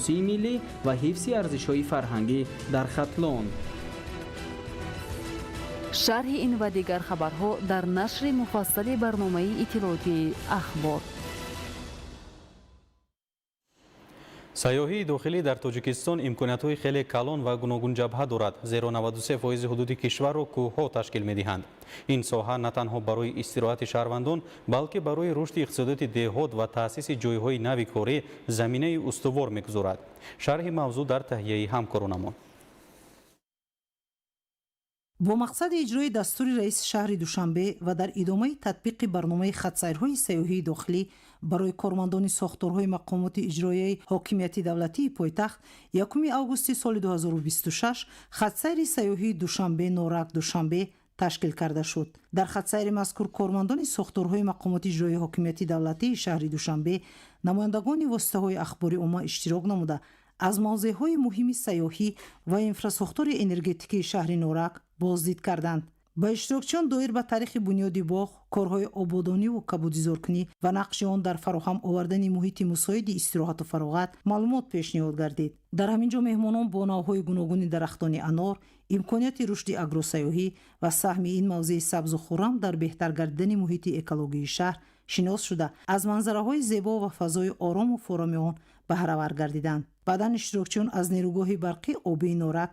худшиносии миллӣ ва ҳифзи арзишҳои фарҳангӣ дар Хатлон. Шарҳи ин ва дигар хабарҳо дар нашри муфассали барномаи иттилоотии «Ахбор». Сайёҳии дохилӣ дар Тоҷикистон имкониятҳои хеле калон ва гуногунҷабҳа дорад, зеро 93% ҳудуди кишварро кӯҳҳо ташкил медиҳанд. Ин соҳа на танҳо барои истироҳати шаҳрвандон, балки барои рушди иқтисодиёти деҳот ва таъсиси ҷойҳои нави корӣ заминаи устувор мегузорад. Шарҳи мавзӯъ дар таҳияи ҳамкоронамон. Бо мақсади иҷрои дастури раиси шаҳри Душанбе ва дар идомаи татбиқи барномаи хатсайрҳои сайёҳии дохилӣ барои кормандони сохторҳои мақомоти иҷроияи ҳокимияти давлатии пойтахт 1 августи соли 2026 хатсайри сайёҳии Душанбе Норак Душанбе ташкил карда шуд. Дар хатсайри мазкур кормандони сохторҳои мақомоти иҷроияи ҳокимияти давлатии шаҳри Душанбе, намояндагони воситаҳои ахбори омма иштирок намуда, аз мавзеъҳои муҳими сайёҳӣ ва инфрасохтори энергетикии шаҳри Норак боздид карданд. Ба иштирокчиён доир ба таърихи бунёди боғ, корҳои ободониву кабудизоркунӣ ва нақши он дар фароҳам овардани муҳити мусоиди истироҳату фароғат маълумот пешниҳод гардид. Дар ҳамин ҷо меҳмонон бо навъҳои гуногуни дарахтони анор, имконияти рушди агросайёҳӣ ва саҳми ин мавзеи сабзу хуррам дар беҳтар гардидани муҳити экологии шаҳр шинос шуда, аз манзараҳои зебо ва фазои орому фороми он баҳравар гардиданд. Баъдан иштирокчиён аз нерӯгоҳи барқи обии Норак,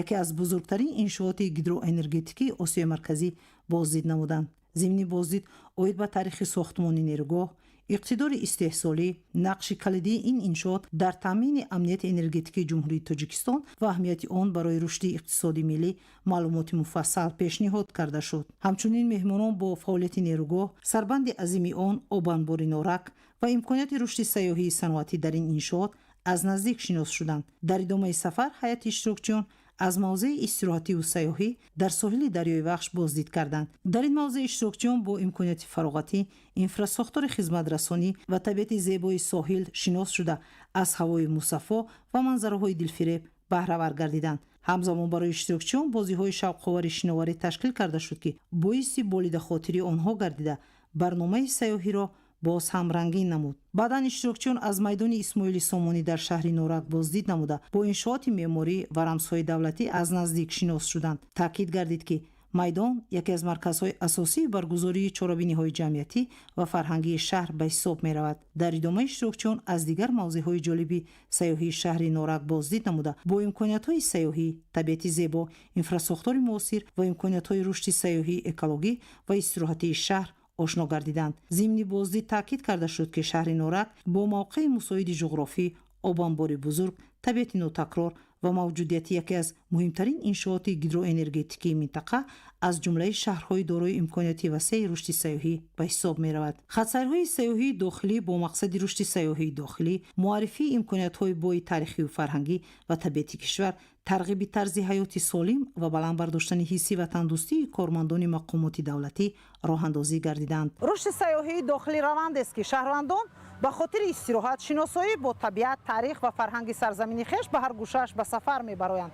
яке аз бузургтарин иншооти гидроэнергетикии Осиёи Марказӣ, боздид намуданд. Зимни боздид оид ба таърихи сохтмони нерӯгоҳ, иқтидори истеҳсолӣ, нақши калидии ин иншоот дар таъмини амнияти энергетикии Ҷумҳурии Тоҷикистон ва аҳамияти он барои рушди иқтисоди миллӣ маълумоти муфассал пешниҳод карда шуд. Ҳамчунин меҳмонон бо фаъолияти нерӯгоҳ, сарбанди азими он, обанбори Норак ва имконияти рушди сайёҳии саноатӣ дар ин иншоот аз наздик шинос шуданд. Дар идомаи сафар ҳайати иштирокчиён аз мавзеи истироҳативу сайёҳӣ дар соҳили дарёи Вахш боздид карданд. Дар ин мавзеъ иштирокчиён бо имконияти фароғатӣ, инфрасохтори хизматрасонӣ ва табиати зебои соҳил шинос шуда, аз ҳавои мусаффо ва манзараҳои дилфиреб баҳравар гардиданд. Ҳамзамон барои иштирокчиён бозиҳои шавқовари шиноварӣ ташкил карда шуд, ки боиси болидахотирии онҳо гардида, барномаи сайёҳиро боз ҳам рангин намуд. Баъдан иштирокчиён аз майдони Исмоили Сомонӣ дар шаҳри Норак боздид намуда, бо иншооти меъморӣ ва рамзҳои давлатӣ аз наздик шинос шуданд. Таъкид гардид, ки майдон яке аз марказҳои асосии баргузории чорабиниҳои ҷамъиятӣ ва фарҳангии шаҳр ба ҳисоб меравад. Дар идомаи иштирокчиён аз дигар мавзеъҳои ҷолиби сайёҳии шаҳри Норак боздид намуда, бо имкониятҳои сайёҳӣ, табиати зебо, инфрасохтори муосир ва имкониятҳои рушди сайёҳии экологӣ ва истироҳатии шаҳр ошно гардиданд. Зимни боздид таъкид карда шуд, ки шаҳри Норак бо мавқеи мусоиди ҷуғрофӣ, обанбори бузург, табиати нотакрор ва мавҷудияти яке аз муҳимтарин иншооти гидроэнергетикии минтақа аз ҷумлаи шаҳрҳои дорои имконияти васеи рушди сайёҳӣ ба ҳисоб меравад. Хатсайрҳои сайёҳии дохилӣ бо мақсади рушди сайёҳии дохилӣ, муаррифии имкониятҳои бои таърихию фарҳангӣ ва табиати кишвар, тарғиби тарзи ҳаёти солим ва баланд бардоштани ҳисси ватандӯстии кормандони мақомоти давлатӣ роҳандозӣ гардиданд. Рушди сайёҳии дохилӣ равандест, ки шаҳрвандон ба хотири истироҳат, шиносоӣ бо табиат, таърих ва фарҳанги сарзамини хеш ба ҳар гӯшааш ба сафар мебароянд.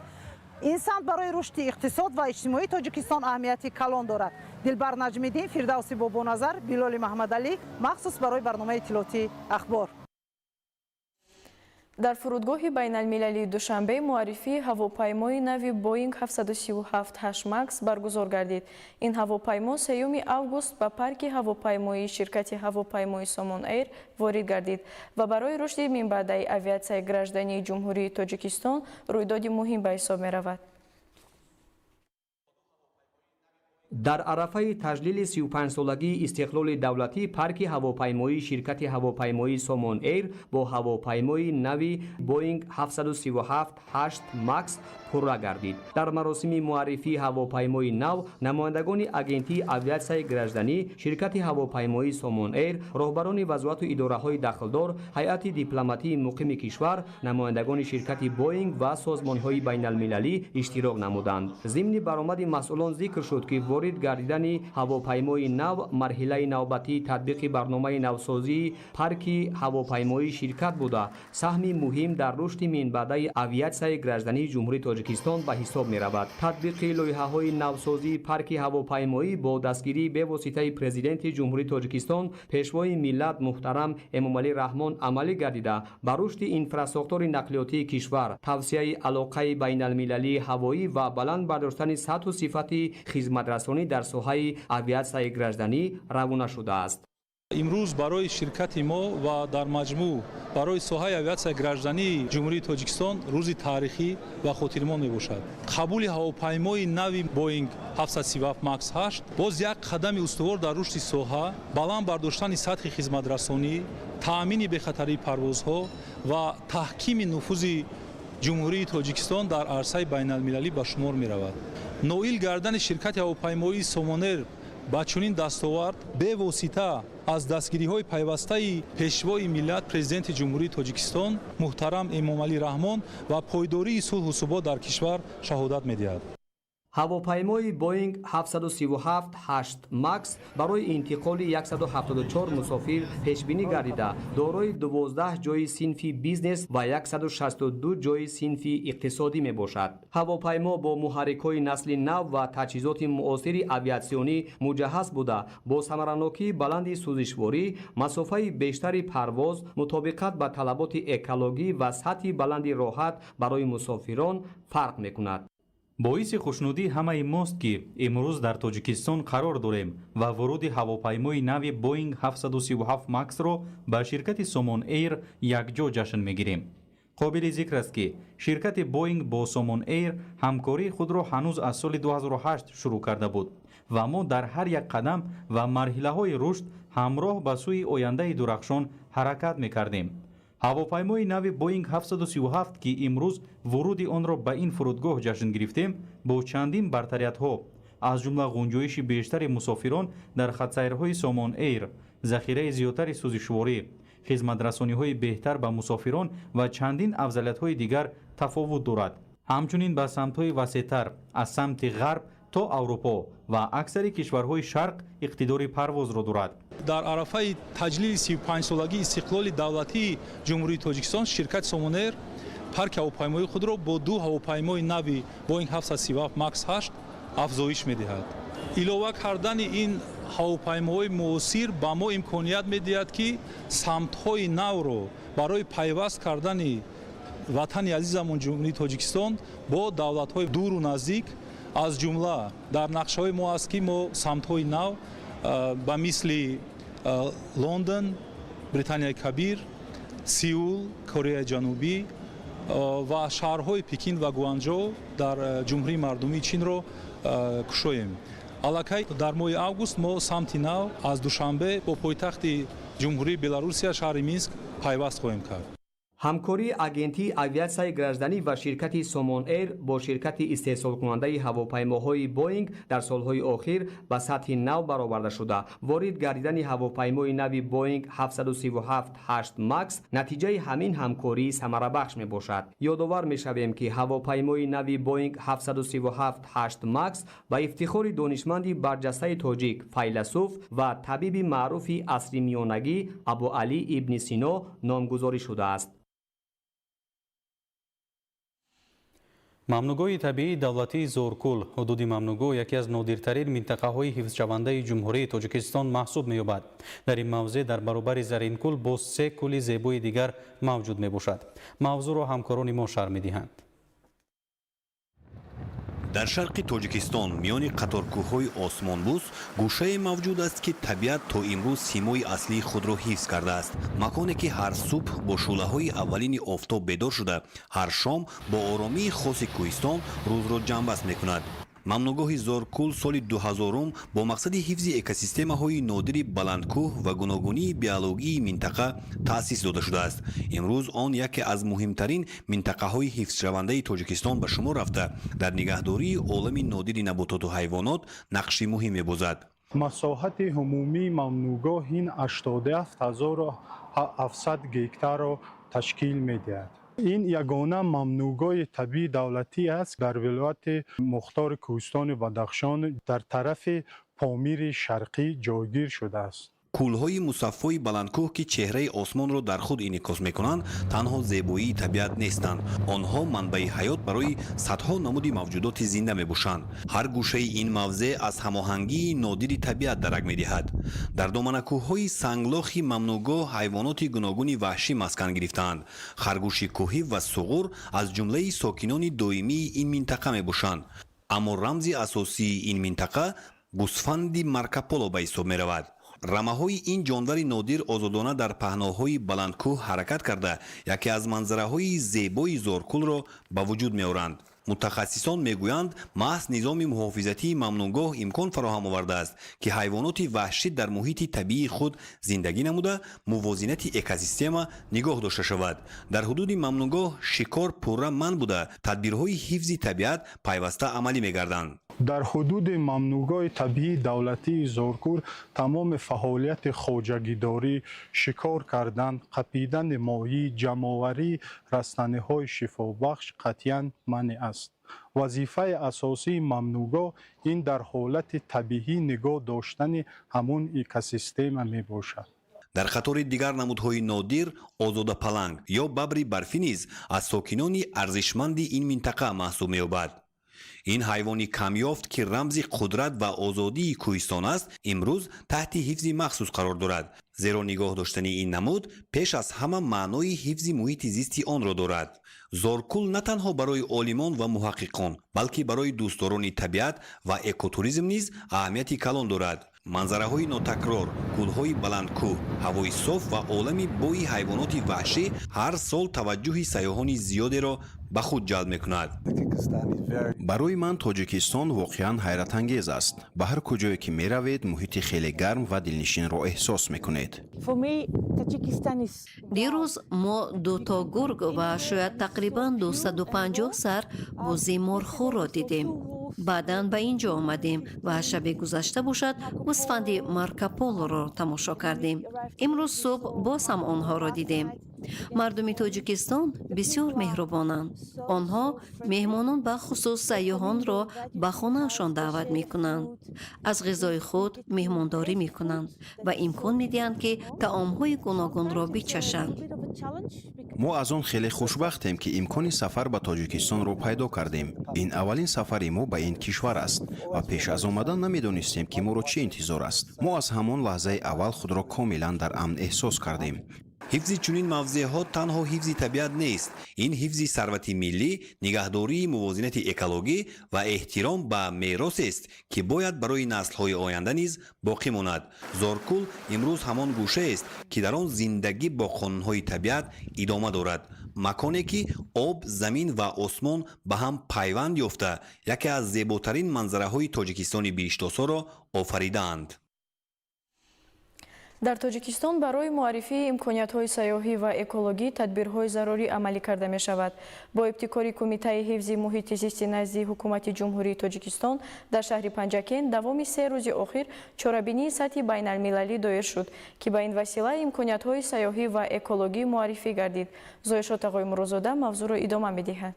Ин самт барои рушди иқтисод ва иҷтимоии Тоҷикистон аҳамияти калон дорад. Дилбар Наҷмиддин, Фирдавси Бобоназар, Билоли Маҳмадалӣ, махсус барои барномаи иттилоотии «Ахбор». Дар фурудгоҳи байналмилалии Душанбе муаррифии ҳавопаймои нави Боинг 737-8 Макс баргузор гардид. Ин ҳавопаймо 3 август ба парки ҳавопаймоии ширкати ҳавопаймои Сомон Эйр ворид гардид ва барои рушди минбаъдаи авиатсияи граждании Ҷумҳурии Тоҷикистон рӯйдоди муҳим ба ҳисоб меравад. Дар арафаи таҷлили 35-солагии истиқлоли давлатӣ парки ҳавопаймоии ширкати ҳавопаймоии Сомон Эйр бо ҳавопаймои нави Боинг 737-8 Макс пурра гардид. Дар маросими муаррифии ҳавопаймои нав намояндагони агентии авиатсияи гражданӣ, ширкати ҳавопаймоии Сомон Эйр, роҳбарони вазорату идораҳои дахлдор, ҳайати дипломатии муқими кишвар, намояндагони ширкати Боинг ва созмонҳои байналмилалӣ иштирок намуданд. Зимни баромади масъулон зикр шуд, ки Ворид гардидани ҳавопаймои нав марҳилаи навбатии татбиқи барномаи навсозии парки ҳавопаймоии ширкат буда, саҳми муҳим дар рушди минбаъдаи авиатсияи граждании Ҷумҳурии Тоҷикистон ба ҳисоб меравад. Татбиқи лоиҳаҳои навсозии парки ҳавопаймоӣ бо дастгирии бевоситаи Президенти Ҷумҳурии Тоҷикистон, Пешвои миллат муҳтарам Эмомалӣ Раҳмон амалӣ гардида, ба рушди инфрасохтори нақлиётии кишвар, тавсияи алоқаи байналмилалии ҳавоӣ ва баланд бардоштани сатҳу сифати хизматрасонӣ дар соҳаи авиатсияи гражданӣ равона шудааст. Имрӯз барои ширкати мо ва дар маҷмӯъ барои соҳаи авиатсияи граждании Ҷумҳурии Тоҷикистон рӯзи таърихӣ ва хотирмон мебошад. Қабули ҳавопаймои нави Боинг 737 Макс 8 боз як қадами устувор дар рушди соҳа, баланд бардоштани сатҳи хизматрасонӣ, таъмини бехатарии парвозҳо ва таҳкими нуфузи Ҷумҳурии Тоҷикистон дар арсаи байналмилалӣ ба шумор меравад. Ноил гардани ширкати ҳавопаймоии Сомонэйр ба чунин дастовард бевосита аз дастгириҳои пайвастаи Пешвои миллат, Президенти Ҷумҳурии Тоҷикистон муҳтарам Эмомалӣ Раҳмон ва пойдории сулҳу субот дар кишвар шаҳодат медиҳад. Ҳавопаймои Боинг 737-8 Макс барои интиқоли 174 мусофир пешбинӣ гардида, дорои 12 ҷойи синфи бизнес ва 162 ҷойи синфи иқтисодӣ мебошад. Ҳавопаймо бо муҳаррикҳои насли нав ва таҷҳизоти муосири авиатсионӣ муҷаҳҳаз буда, бо самаранокии баланди сӯзишворӣ, масофаи бештари парвоз, мутобиқат ба талаботи экологӣ ва сатҳи баланди роҳат барои мусофирон фарқ мекунад. Боиси хушнудии ҳамаи мост, ки имрӯз дар Тоҷикистон қарор дорем ва вуруди ҳавопаймои нави Боинг 737 Максро ба ширкати Сомон Эйр якҷо ҷашн мегирем. Қобили зикр аст, ки ширкати Боинг бо Сомон Эйр ҳамкории худро ҳанӯз аз соли 2008 шурӯъ карда буд ва мо дар ҳар як қадам ва марҳилаҳои рушд ҳамроҳ ба сӯи ояндаи дурахшон ҳаракат мекардем. Ҳавопаймои нави Боинг 737, ки имрӯз вуруди онро ба ин фурудгоҳ ҷашн гирифтем, бо чандин бартариятҳо, аз ҷумла ғунҷоиши бештари мусофирон дар хатсайрҳои Сомон Эйр, захираи зиёдтари сӯзишворӣ, хизматрасониҳои беҳтар ба мусофирон ва чандин афзалиятҳои дигар тафовут дорад. Ҳамчунин ба самтҳои васеътар аз самти ғарб то Аврупо ва аксари кишварҳои шарқ иқтидори парвозро дорад. Дар арафаи таҷлили 35-солагии истиқлоли давлатии Ҷумҳурии Тоҷикистон ширкати Сомонэйр парки ҳавопаймоии худро бо ду ҳавопаймои нави Боинг 737 Макс 8 афзоиш медиҳад. Илова кардани ин ҳавопаймоҳои муосир ба мо имконият медиҳад, ки самтҳои навро барои пайваст кардани ватани азизамон Ҷумҳурии Тоҷикистон бо давлатҳои дуру наздик, аз ҷумла дар нақшаҳои мо аст, ки мо самтҳои нав ба мисли Лондон, Британияи Кабир, Сеул, Кореяи Ҷанубӣ ва шаҳрҳои Пекин ва Гуанҷоу дар Ҷумҳурии Мардумии Чинро кушоем. Аллакай дар моҳи август мо самти нав аз Душанбе бо пойтахти Ҷумҳурии Беларусия, шаҳри Минск пайваст хоҳем кард. Ҳамкории Агентии авиатсияи гражданӣ ва ширкати Сомон Эйр бо ширкати истеҳсолкунандаи ҳавопаймоҳои Боинг дар солҳои охир ба сатҳи нав бароварда шуда, ворид гардидани ҳавопаймои нави Боинг 737-8 Макс натиҷаи ҳамин ҳамкории самарабахш мебошад. Ёдовар мешавем, ки ҳавопаймои нави Боинг 737-8 Макс ба ифтихори донишманди барҷастаи тоҷик, файласуф ва табиби маъруфи асри миёнагӣ Абуалӣ ибни Сино номгузорӣ шудааст. Мамнугоҳи табиии давлатии Зоркул. Ҳудуди мамнугоҳ яке аз нодиртарин минтақаҳои ҳифзшавандаи Ҷумҳурии Тоҷикистон маҳсуб меёбад. Дар ин мавзеъ дар баробари Заринкул боз се кӯли зебои дигар мавҷуд мебошад. Мавзӯъро ҳамкорони мо шарҳ медиҳанд. Дар шарқи Тоҷикистон, миёни қаторкӯҳҳои осмонбӯс, гӯшае мавҷуд аст, ки табиат то имрӯз симои аслии худро ҳифз кардааст. Маконе, ки ҳар субҳ бо шӯълаҳои аввалини офтоб бедор шуда, ҳар шом бо оромии хоси кӯҳистон рӯзро ҷамъбаст мекунад. Мамнугоҳи Зоркул соли 2000 бо мақсади ҳифзи экосистемаҳои нодири баландкӯҳ ва гуногунии биологии минтақа таъсис дода шудааст. Имрӯз он яке аз муҳимтарин минтақаҳои ҳифзшавандаи Тоҷикистон ба шумор рафта, дар нигаҳдории олами нодири набототу ҳайвонот нақши муҳим мебозад. Масоҳати умумии мамнугоҳ ин 87 700 гектарро ташкил медиҳад. Ин ягона мамнӯъгоҳи табиии давлатӣ аст дар вилояти мухтори кӯҳистони Бадахшон, дар тарафи Помири Шарқӣ ҷойгир шудааст. Кӯлҳои мусаффои баландкӯҳ, ки чеҳраи осмонро дар худ инъикос мекунанд, танҳо зебоии табиат нестанд. Онҳо манбаи ҳаёт барои садҳо намуди мавҷудоти зинда мебошанд. Ҳар гӯшаи ин мавзеъ аз ҳамоҳангии нодири табиат дарак медиҳад. Дар доманакӯҳҳои санглохи мамнӯъгоҳ ҳайвоноти гуногуни ваҳшӣ маскан гирифтаанд. Харгӯши кӯҳӣ ва суғур аз ҷумлаи сокинони доимии ин минтақа мебошанд. Аммо рамзи асосии ин минтақа гӯсфанди Маркополо ба ҳисоб меравад. Рамаҳои ин ҷонвари нодир озодона дар паҳноҳои баландкӯҳ ҳаракат карда, яке аз манзараҳои зебои Зоркулро ба вуҷуд меоранд. Мутахассисон мегӯянд, маҳз низоми муҳофизатии мамнӯъгоҳ имкон фароҳам овардааст, ки ҳайвоноти ваҳшӣ дар муҳити табиии худ зиндагӣ намуда, мувозинати экосистема нигоҳ дошта шавад. Дар ҳудуди мамнӯъгоҳ шикор пурра манъ буда, тадбирҳои ҳифзи табиат пайваста амалӣ мегарданд. Дар ҳудуди мамнӯъгоҳи табиии давлатии Зоркул тамоми фаъолияти хоҷагидорӣ, шикор кардан, қапидани моҳӣ, ҷамъоварии растаниҳои шифобахш қатъиян манъ аст. Вазифаи асосии мамнӯъгоҳ ин дар ҳолати табиӣ нигоҳ доштани ҳамун экосистема мебошад. Дар қатори дигар намудҳои нодир, озодапаланг ё бабри барфӣ низ аз сокинони арзишманди ин минтақа маҳсуб меёбад. Ин ҳайвони камёфт, ки рамзи қудрат ва озодии кӯҳистон аст, имрӯз таҳти ҳифзи махсус қарор дорад, зеро нигоҳ доштани ин намуд пеш аз ҳама маънои ҳифзи муҳити зисти онро дорад. Зоркул на танҳо барои олимон ва муҳаққиқон, балки барои дӯстдорони табиат ва экотуризм низ аҳамияти калон дорад. Манзараҳои нотакрор, кӯлҳои баландкӯҳ, ҳавои соф ва олами бои ҳайвоноти ваҳшӣ ҳар сол таваҷҷӯҳи сайёҳони зиёдеро ба худ ҷалб мекунад. Барои ман Тоҷикистон воқеан ҳайратангез аст. Ба ҳар куҷое ки меравед, муҳити хеле гарм ва дилнишинро эҳсос мекунед. Дирӯз мо дуто гург ва шояд тақрибан 250 сар бузи морхӯрро дидем. Баъдан ба ин ҷо омадем ва шаби гузашта бошад, гӯсфанди Маркополоро тамошо кардем. Имрӯз субҳ боз ҳам онҳоро дидем. Мардуми Тоҷикистон бисёр меҳрубонанд. Онҳо меҳмонон, бахусус сайёҳонро ба хонаашон даъват мекунанд, аз ғизои худ меҳмондорӣ мекунанд ва имкон медиҳанд, ки таомҳои гуногунро бичашанд. Мо аз он хеле хушбахтем, ки имкони сафар ба Тоҷикистонро пайдо кардем. Ин аввалин сафари мо ба ин кишвар аст ва пеш аз омадан намедонистем, ки моро чӣ интизор аст. Мо аз ҳамон лаҳзаи аввал худро комилан дар амн эҳсос кардем. Ҳифзи чунин мавзеъҳо танҳо ҳифзи табиат нест. Ин ҳифзи сарвати миллӣ, нигаҳдории мувозинати экологӣ ва эҳтиром ба меросест, ки бояд барои наслҳои оянда низ боқӣ монад. Зоркул имрӯз ҳамон гӯшаест, ки дар он зиндагӣ бо қонунҳои табиат идома дорад, маконе ки об, замин ва осмон ба ҳам пайванд ёфта, яке аз зеботарин манзараҳои Тоҷикистони биҳиштосоро офаридаанд. Дар Тоҷикистон барои муаррифии имкониятҳои сайёҳӣ ва экологӣ тадбирҳои зарурӣ амалӣ карда мешавад. Бо ибтикори Кумитаи ҳифзи муҳити зисти назди Ҳукумати Ҷумҳурии Тоҷикистон дар шаҳри Панҷакент давоми 3 рӯзи охир чорабинии сатҳи байналмилалӣ доир шуд, ки ба ин васила имкониятҳои сайёҳӣ ва экологӣ муаррифӣ гардид. Зоиршо Тағои-Мурозода мавзӯъро идома медиҳад.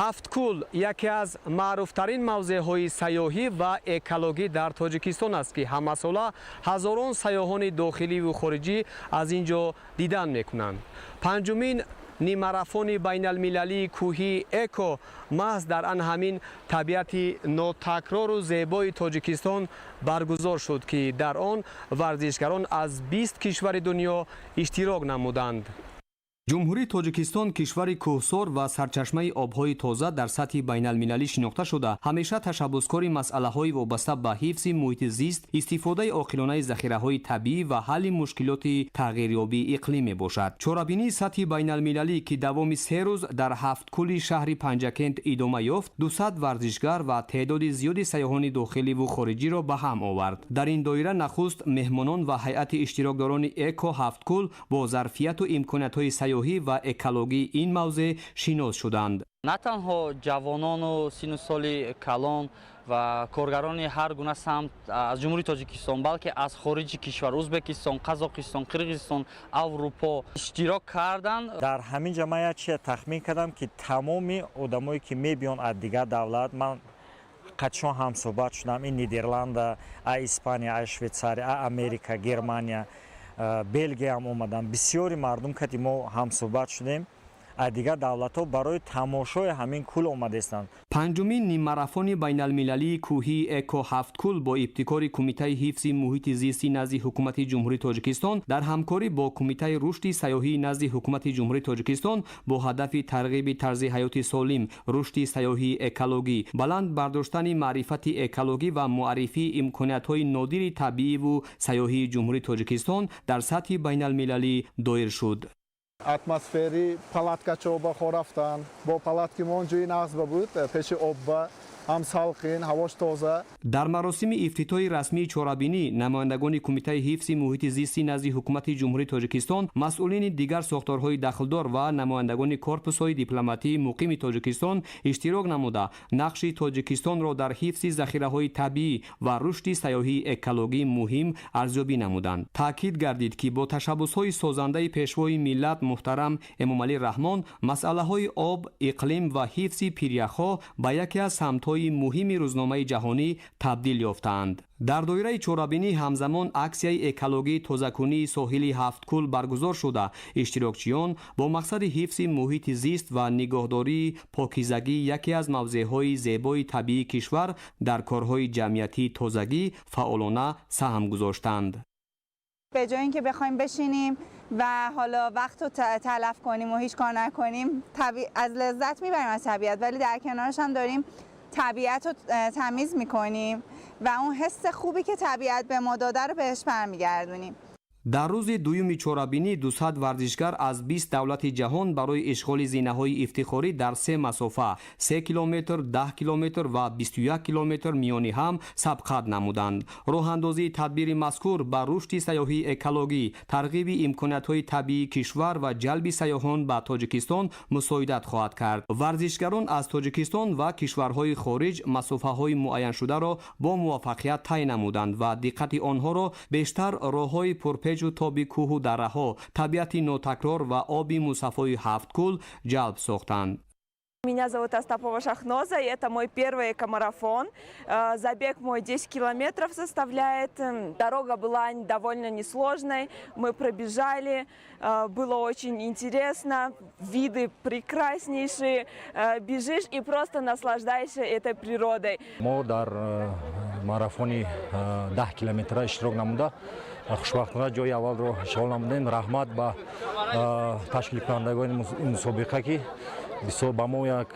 Ҳафткул яке аз маъруфтарин мавзеъҳои сайёҳӣ ва экологӣ дар Тоҷикистон аст, ки ҳамасола ҳазорон сайёҳони дохиливу хориҷӣ аз ин ҷо дидан мекунанд. Панҷумин нимарафони байналмилалии кӯҳии Эко маҳз дар ан ҳамин табиати нотакрору зебои Тоҷикистон баргузор шуд, ки дар он варзишгарон аз 20 кишвари дунё иштирок намуданд. Ҷумҳурии Тоҷикистон кишвари кӯҳсор ва сарчашмаи обҳои тоза дар сатҳи байналмилалӣ шинохта шуда, ҳамеша ташаббускори масъалаҳои вобаста ба ҳифзи муҳити зист, истифодаи оқилонаи захираҳои табиӣ ва ҳалли мушкилоти тағйирёбии иқлим мебошад. Чорабинии сатҳи байналмилалӣ, ки давоми 3 рӯз дар ҳафткули шаҳри Панҷакент идома ёфт, 200 варзишгар ва теъдоди зиёди сайёҳони дохиливу хориҷиро ба ҳам овард. Дар ин доира нахуст меҳмонон ва ҳайати иштирокдорони Эко ҳафткул бо зарфияту имкониятҳои сайёҳӣ ва экологии ин мавзеъ шинос шуданд. На танҳо ҷавонону сину соли калон Ва коргарони ҳар гуна самт аз Ҷумҳурии Тоҷикистон, балки аз хориҷи кишвар, Ӯзбекистон, Қазоқистон, Қирғизистон, Аврупо иштирок карданд. Дар ҳамин ҷа ман як чизе тахмин кардам, ки тамоми одамое, ки мебиён аз дигар давлат, ман қатишон ҳамсӯҳбат шудам, ин Нидерланда, а Испания, а Швейтсария, а Америка, Германия, Белгияам омадам, бисёри мардум кати мо ҳамсӯҳбат шудем, аз дигар давлатҳо барои тамошои ҳамин кӯл омадаистанд. Панҷумин ниммарафони байналмилалии кӯҳии Эко Ҳафткӯл бо ибтикори Кумитаи ҳифзи муҳити зисти назди Ҳукумати Ҷумҳурии Тоҷикистон дар ҳамкорӣ бо Кумитаи рушди сайёҳии назди Ҳукумати Ҷумҳурии Тоҷикистон бо ҳадафи тарғиби тарзи ҳаёти солим, рушди сайёҳии экологӣ, баланд бардоштани маърифати экологӣ ва муаррифии имкониятҳои нодири табииву сайёҳии Ҷумҳурии Тоҷикистон дар сатҳи байналмилалӣ доир шуд. Атмосфери палаткачо ба хо рафтан, бо палатки мо ҷои нағзба буд, пеши обба, ҳам салқин, ҳавош тоза. Дар маросими ифтитоҳи расмии чорабинӣ намояндагони Кумитаи ҳифзи муҳити зисти назди Ҳукумати Ҷумҳурии Тоҷикистон, масъулини дигар сохторҳои дахлдор ва намояндагони корпусҳои дипломатии муқими Тоҷикистон иштирок намуда, нақши Тоҷикистонро дар ҳифзи захираҳои табиӣ ва рушди сайёҳии экологӣ муҳим арзёбӣ намуданд. Таъкид гардид, ки бо ташаббусҳои созандаи Пешвои миллат муҳтарам Эмомалӣ Раҳмон масъалаҳои об, иқлим ва ҳифзи пиряхҳо ба яке аз самтҳои муҳими рӯзномаи ҷаҳонӣ табдил ёфтаанд. Дар доираи чорабинӣ ҳамзамон аксияи экологии тозакунии соҳили Ҳафткӯл баргузор шуда, иштирокчиён бо мақсади ҳифзи муҳити зист ва нигоҳдории покизагии яке аз мавзеъҳои зебои табиии кишвар дар корҳои ҷамъиятии тозагӣ фаъолона саҳм гузоштанд. به جای اینکه بخوایم بشینیم و حالا وقت رو تلف کنیم و هیچ کار نکنیم، از لذت میبریم از طبیعت، ولی در کنارش هم داریم طبیعت رو تمیز میکنیم و اون حس خوبی که طبیعت به ما داده رو بهش برمیگردونیم. Дар рӯзи дуюми чорабинӣ 200 варзишгар аз 20 давлати ҷаҳон барои ишғоли зинаҳои ифтихорӣ дар се масофа, 3 километр, 10 километр ва 21 километр миёни ҳам сабқат намуданд. Роҳандозии тадбири мазкур ба рушди сайёҳии экологӣ, тарғиби имкониятҳои табиии кишвар ва ҷалби сайёҳон ба Тоҷикистон мусоидат хоҳад кард. Варзишгарон аз Тоҷикистон ва кишварҳои хориҷ масофаҳои муайяншударо бо муваффақият тай намуданд ва диққати онҳоро бештар роҳҳои пурпечу тоби кӯҳу дараҳо, табиати нотакрор ва оби мусаффои Ҳафткӯл ҷалб сохтанд. Меня зовут Остапова Шахноза, и это мой первый экомарафон. Забег мой 10 километров составляет. Дорога была довольно несложной, мы пробежали, было очень интересно, виды прекраснейшие. Бежишь и просто наслаждаешься этой природой. Мо дар марафони 10 километра иштирок намуда, хушбахтона ҷои аввалро ишғол намудем. Раҳмат ба ташкилкунандагони мусобиқа, ки бисёр ба мо як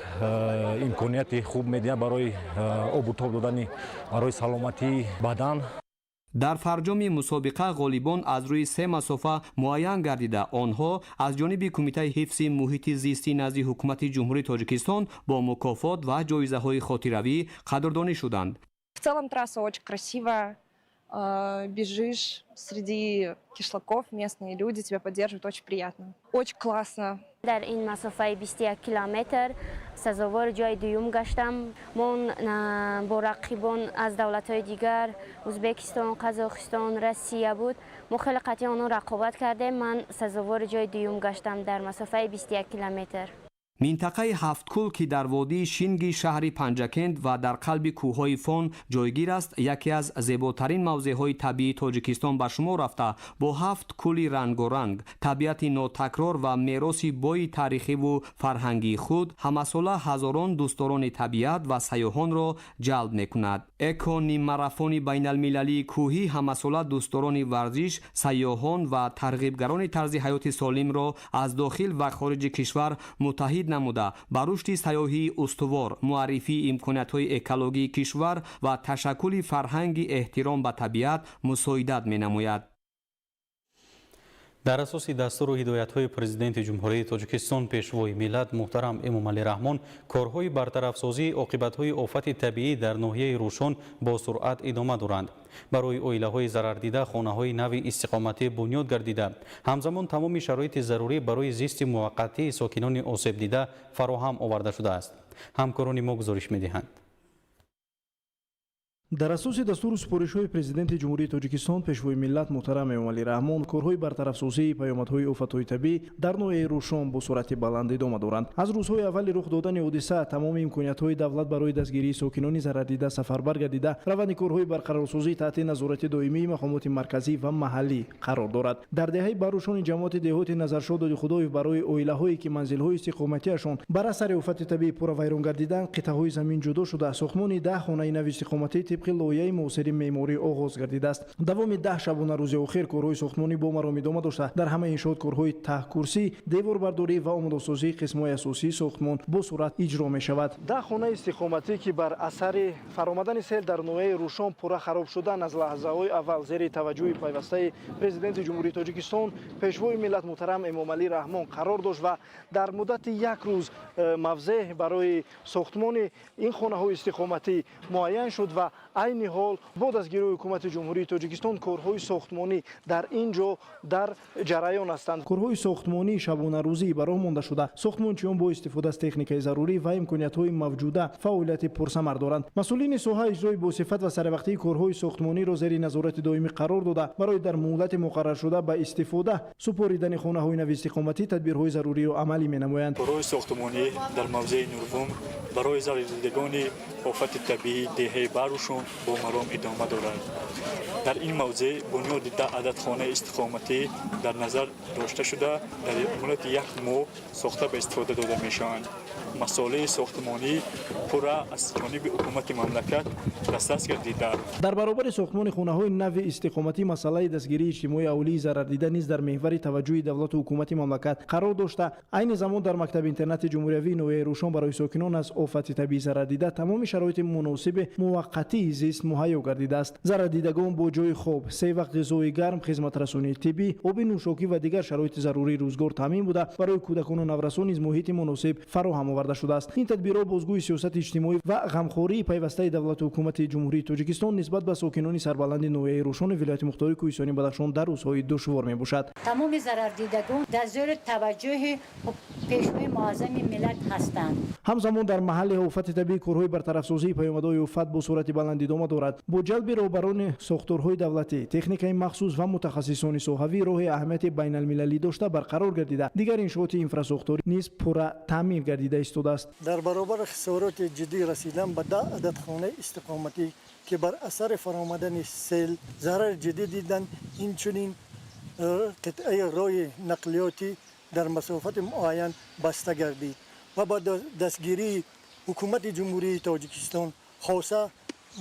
имконияти хуб медиҳад барои обу тоб додани барои саломатии бадан. Дар фарҷоми мусобиқа ғолибон аз рӯи се масофа муайян гардида, онҳо аз ҷониби Кумитаи ҳифзи муҳити зистӣ назди Ҳукумати Ҷумҳурии Тоҷикистон бо мукофот ва ҷоизаҳои хотиравӣ қадрдонӣ шуданд. В целом трасса очень красивая. Бежишь среди кишлаков, местные люди тебя поддерживают, очень приятно. Очень классно. Дар ин масофаи 21 километр сазовори ҷои дуюм гаштам. Мо бо рақибон аз давлатҳои дигар, Ӯзбекистон, Қазоқистон, Россия буд, мо хеле қатъи онҳо рақобат кардем. Ман сазовори ҷои дуюм гаштам дар масофаи 21 километр. Минтақаи Ҳафткӯл, ки дар водии Шинги шаҳри Панҷакент ва дар қалби кӯҳҳои Фон ҷойгир аст, яке аз зеботарин мавзеъҳои табиии Тоҷикистон ба шумор рафта, бо ҳафт кӯли рангоранг, табиати нотакрор ва мероси бои таърихиву фарҳангии худ ҳамасола ҳазорон дӯстдорони табиат ва сайёҳонро ҷалб мекунад. Эко ниммарафони байналмилалии кӯҳӣ ҳамасола дӯстдорони варзиш, сайёҳон ва тарғибгарони тарзи ҳаёти солимро аз дохил ва хориҷи кишвар муттаҳид намуда, ба рушди сайёҳии устувор, муаррифии имкониятҳои экологии кишвар ва ташаккули фарҳанги эҳтиром ба табиат мусоидат менамояд. Дар асоси дастуру ҳидоятҳои Президенти Ҷумҳурии Тоҷикистон, Пешвои миллат муҳтарам Эмомалӣ Раҳмон корҳои бартарафсозии оқибатҳои офати табиӣ дар ноҳияи Рӯшон бо суръат идома доранд. Барои оилаҳои зарардида хонаҳои нави истиқоматӣ бунёд гардида, ҳамзамон тамоми шароити зарурӣ барои зисти муваққатии сокинони осебдида фароҳам оварда шудааст. Ҳамкорони мо гузориш медиҳанд. Дар асоси дастуру супоришҳои Президенти Ҷумҳурии Тоҷикистон, Пешвои миллат муҳтарам Эмомалӣ Раҳмон, корҳои бартарафсозии паёмадҳои офатҳои табиӣ дар ноҳияи Рӯшон бо суръати баланд идома доранд. Аз рӯзҳои аввали рух додани ҳодиса тамоми имкониятҳои давлат барои дастгирии сокинони зарардида сафарбар гардида, раванди корҳои барқарорсозӣ таҳти назорати доимии мақомоти марказӣ ва маҳаллӣ қарор дорад. Дар деҳаи Барӯшони ҷамоати деҳоти Назаршо Додихудоев барои оилаҳое, ки манзилҳои истиқоматиашон бар асари офати табиӣ пурра вайрон гардиданд, қитъаҳои замин ҷудо шуда, сохтмони 10 хонаи нави истиқоматӣ тибқи лоиҳаи муосири меъморӣ оғоз гардидааст. Давоми 10 шабонарӯзи охир корҳои сохтмонӣ бо маром идома дошта, дар ҳамаи иншоот корҳои таҳкурсӣ, деворбардорӣ ва омодасозии қисмҳои асосии сохтмон бо суръат иҷро мешавад. 10 хонаи истиқоматӣ, ки бар асари фаромадани сел дар ноҳияи Рӯшон пурра хароб шудан, аз лаҳзаҳои аввал зери таваҷҷӯҳи пайвастаи Президенти Ҷумҳурии Тоҷикистон, Пешвои миллат муҳтарам Эмомалӣ Раҳмон қарор дошт ва дар муддати як рӯз мавзеъ барои сохтмони ин хонаҳои истиқоматӣ муайян шуд ва айни ҳол бо дастгирии ҳукумати Ҷумҳурии Тоҷикистон корҳои сохтмонӣ дар ин ҷо дар ҷараён ҳастанд. Корҳои сохтмонии шабонарӯзӣ ба роҳ монда шуда, сохтмончиён бо истифода аз техникаи зарурӣ ва имкониятҳои мавҷуда фаъолияти пурсамар доранд. Масъулини соҳа иҷрои босифат ва саривақтии корҳои сохтмониро зери назорати доимӣ қарор дода, барои дар муҳлати муқарраршуда ба истифода супоридани хонаҳои нави истиқоматӣ тадбирҳои заруриро амалӣ менамоянд. Корҳои сохтмонӣ дар мавзеи Нурвум барои зарардидагони офати табиии деҳаи Барӯшон бо маром идома дорад. Дар ин мавзеъ бунёди 10 адад хонаи истиқоматӣ дар назар дошта шуда, дар муҳлати як моҳ сохта ба истифода дода мешаванд. Масолеҳи сохтмонӣ пурра аз ҷониби ҳукумати мамлакат дастрас гардида. Дар баробари сохтмони хонаҳои нави истиқоматӣ масъалаи дастгирии иҷтимоии аҳолии зарардида низ дар меҳвари таваҷҷӯҳи давлату ҳукумати мамлакат қарор дошта, айни замон дар мактаби интернати ҷумҳуриявии ноҳияи Рӯшон барои сокинон аз офати табиӣ зарардида тамоми шароити муносиби муваққатии зист муҳайё гардидааст. Зарардидагон бо ҷойи хоб, се вақт ғизои гарм, хизматрасонии тиббӣ, оби нӯшокӣ ва дигар шароити зарурии рӯзгор таъмин буда, барои кӯдакону наврасон низ муҳити муносиб фароҳам оварда шудааст. Ин тадбирҳо бозгӯи сиёсати иҷтимоӣ ва ғамхории пайвастаи давлату ҳукумати Ҷумҳурии Тоҷикистон нисбат ба сокинони сарбаланди ноҳияи Рӯшони вилояти мухтори Кӯҳистони Бадахшон дар рӯзҳои душвор мебошад. Тамоми зарардидагон дар зери таваҷҷӯҳи Пешвои муаззами миллат ҳастанд. Ҳамзамон дар маҳалли офати табиӣ корҳои бартарафсозии паёмадҳои офат бо суръати баланд идома дорад. Бо ҷалби роҳбарони сохторҳои давлатӣ, техникаи махсус ва мутахассисони соҳавӣ роҳи аҳамияти байналмилалӣ дошта барқарор гардида, дигар иншооти инфрасохторӣ низ пурра таъмир гардида истодааст. Дар баробари хисороти ҷиддӣ расидан ба 10 адад хонаи истиқоматӣ, ки бар асари фаромадани сел зарари ҷиддӣ диданд, инчунин қитъаи роҳи нақлиётӣ дар масофати муайян баста гардид ва бо дастгирии ҳукумати Ҷумҳурии Тоҷикистон, хоса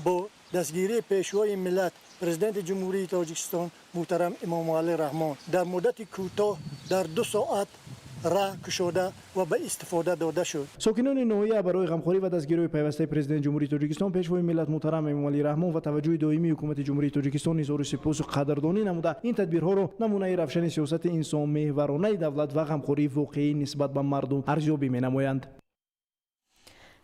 бо дастгирии Пешвои миллат, Президенти Ҷумҳурии Тоҷикистон муҳтарам Эмомалӣ Раҳмон, дар муддати кӯтоҳ дар 2 соат раҳ кушода ва ба истифода дода шуд. Сокинони ноҳия барои ғамхорӣ ва дастгириҳои пайвастаи Президенти Ҷумҳурии Тоҷикистон, Пешвои миллат муҳтарам Эмомалӣ Раҳмон ва таваҷҷӯҳи доимии ҳукумати Ҷумҳурии Тоҷикистон изҳори сипосу қадрдонӣ намуда, ин тадбирҳоро намунаи равшани сиёсати инсонмеҳваронаи давлат ва ғамхории воқеӣ нисбат ба мардум арзёбӣ менамоянд.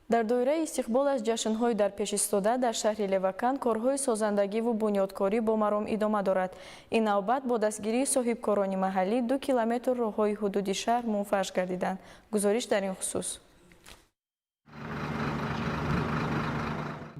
Дар доираи истиқбол аз ҷашнҳои дар пеш истода дар шаҳри Леваканд корҳои созандагиву бунёдкорӣ бо маром идома дорад. Ин навбат бо дастгирии соҳибкорони маҳаллӣ 2 километр роҳҳои ҳудуди шаҳр мунфарш гардиданд. Гузориш дар ин хусус.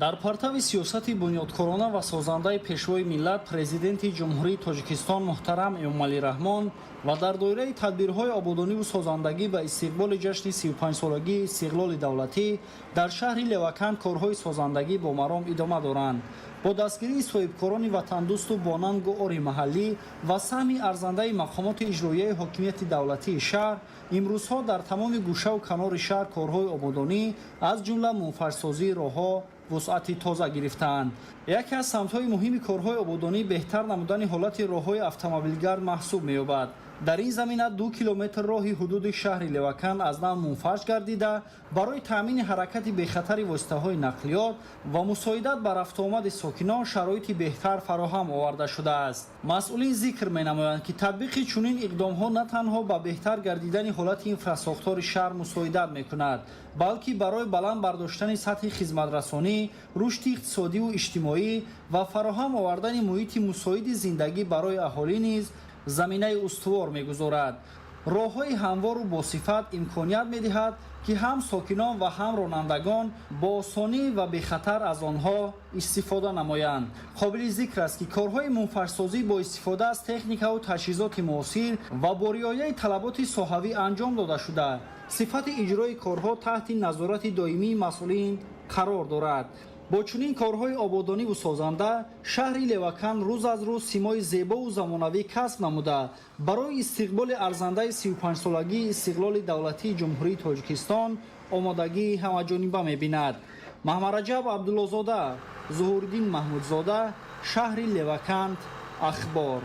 Дар партави сиёсати бунёдкорона ва созандаи Пешвои миллат, Президенти Ҷумҳурии Тоҷикистон муҳтарам Эмомалӣ Раҳмон ва дар доираи тадбирҳои ободониву созандагӣ ба истиқболи ҷашни 35-солагии истиқлоли давлатӣ дар шаҳри Леваканд корҳои созандагӣ бо маром идома доранд. Бо дастгирии соҳибкорони ватандӯсту бонангу ори маҳаллӣ ва саҳми арзандаи мақомоти иҷроияи ҳокимияти давлатии шаҳр, имрӯзҳо дар тамоми гӯшаву канори шаҳр корҳои ободонӣ, аз ҷумла мунфаршсозии роҳҳо вусъати тоза гирифтаанд. Яке аз самтҳои муҳими корҳои ободонӣ беҳтар намудани ҳолати роҳҳои автомобилгард маҳсуб меёбад. Дар ин замина 2 километр роҳи ҳудуди шаҳри Леваканд аз нав мунфарш гардида, барои таъмини ҳаракати бехатари воситаҳои нақлиёт ва мусоидат ба рафтуомади сокинон шароити беҳтар фароҳам оварда шудааст. Масъулин зикр менамоянд, ки татбиқи чунин иқдомҳо на танҳо ба беҳтар гардидани ҳолати инфрасохтори шаҳр мусоидат мекунад, балки барои баланд бардоштани сатҳи хизматрасонӣ, рушди иқтисодиву иҷтимоӣ ва фароҳам овардани муҳити мусоиди зиндагӣ барои аҳолӣ низ заминаи устувор мегузорад. Роҳҳои ҳамвору босифат имконият медиҳад, ки ҳам сокинон ва ҳам ронандагон бо осонӣ ва бехатар аз онҳо истифода намоянд. Қобили зикр аст, ки корҳои мунфаршсозӣ бо истифода аз техникаву таҷҳизоти муосир ва бо риояи талаботи соҳавӣ анҷом дода шуда, сифати иҷрои корҳо таҳти назорати доимии масъулин қарор дорад. Бо чунин корҳои ободониву созанда шаҳри Леваканд рӯз аз рӯз симои зебову замонавӣ касб намуда, барои истиқболи арзандаи 35-солагии истиқлоли давлатии Ҷумҳурии Тоҷикистон омодагии ҳамаҷониба мебинад. Маҳмадраҷаб Абдуллозода, Зуҳуриддин Маҳмудзода, шаҳри Леваканд, Ахбор.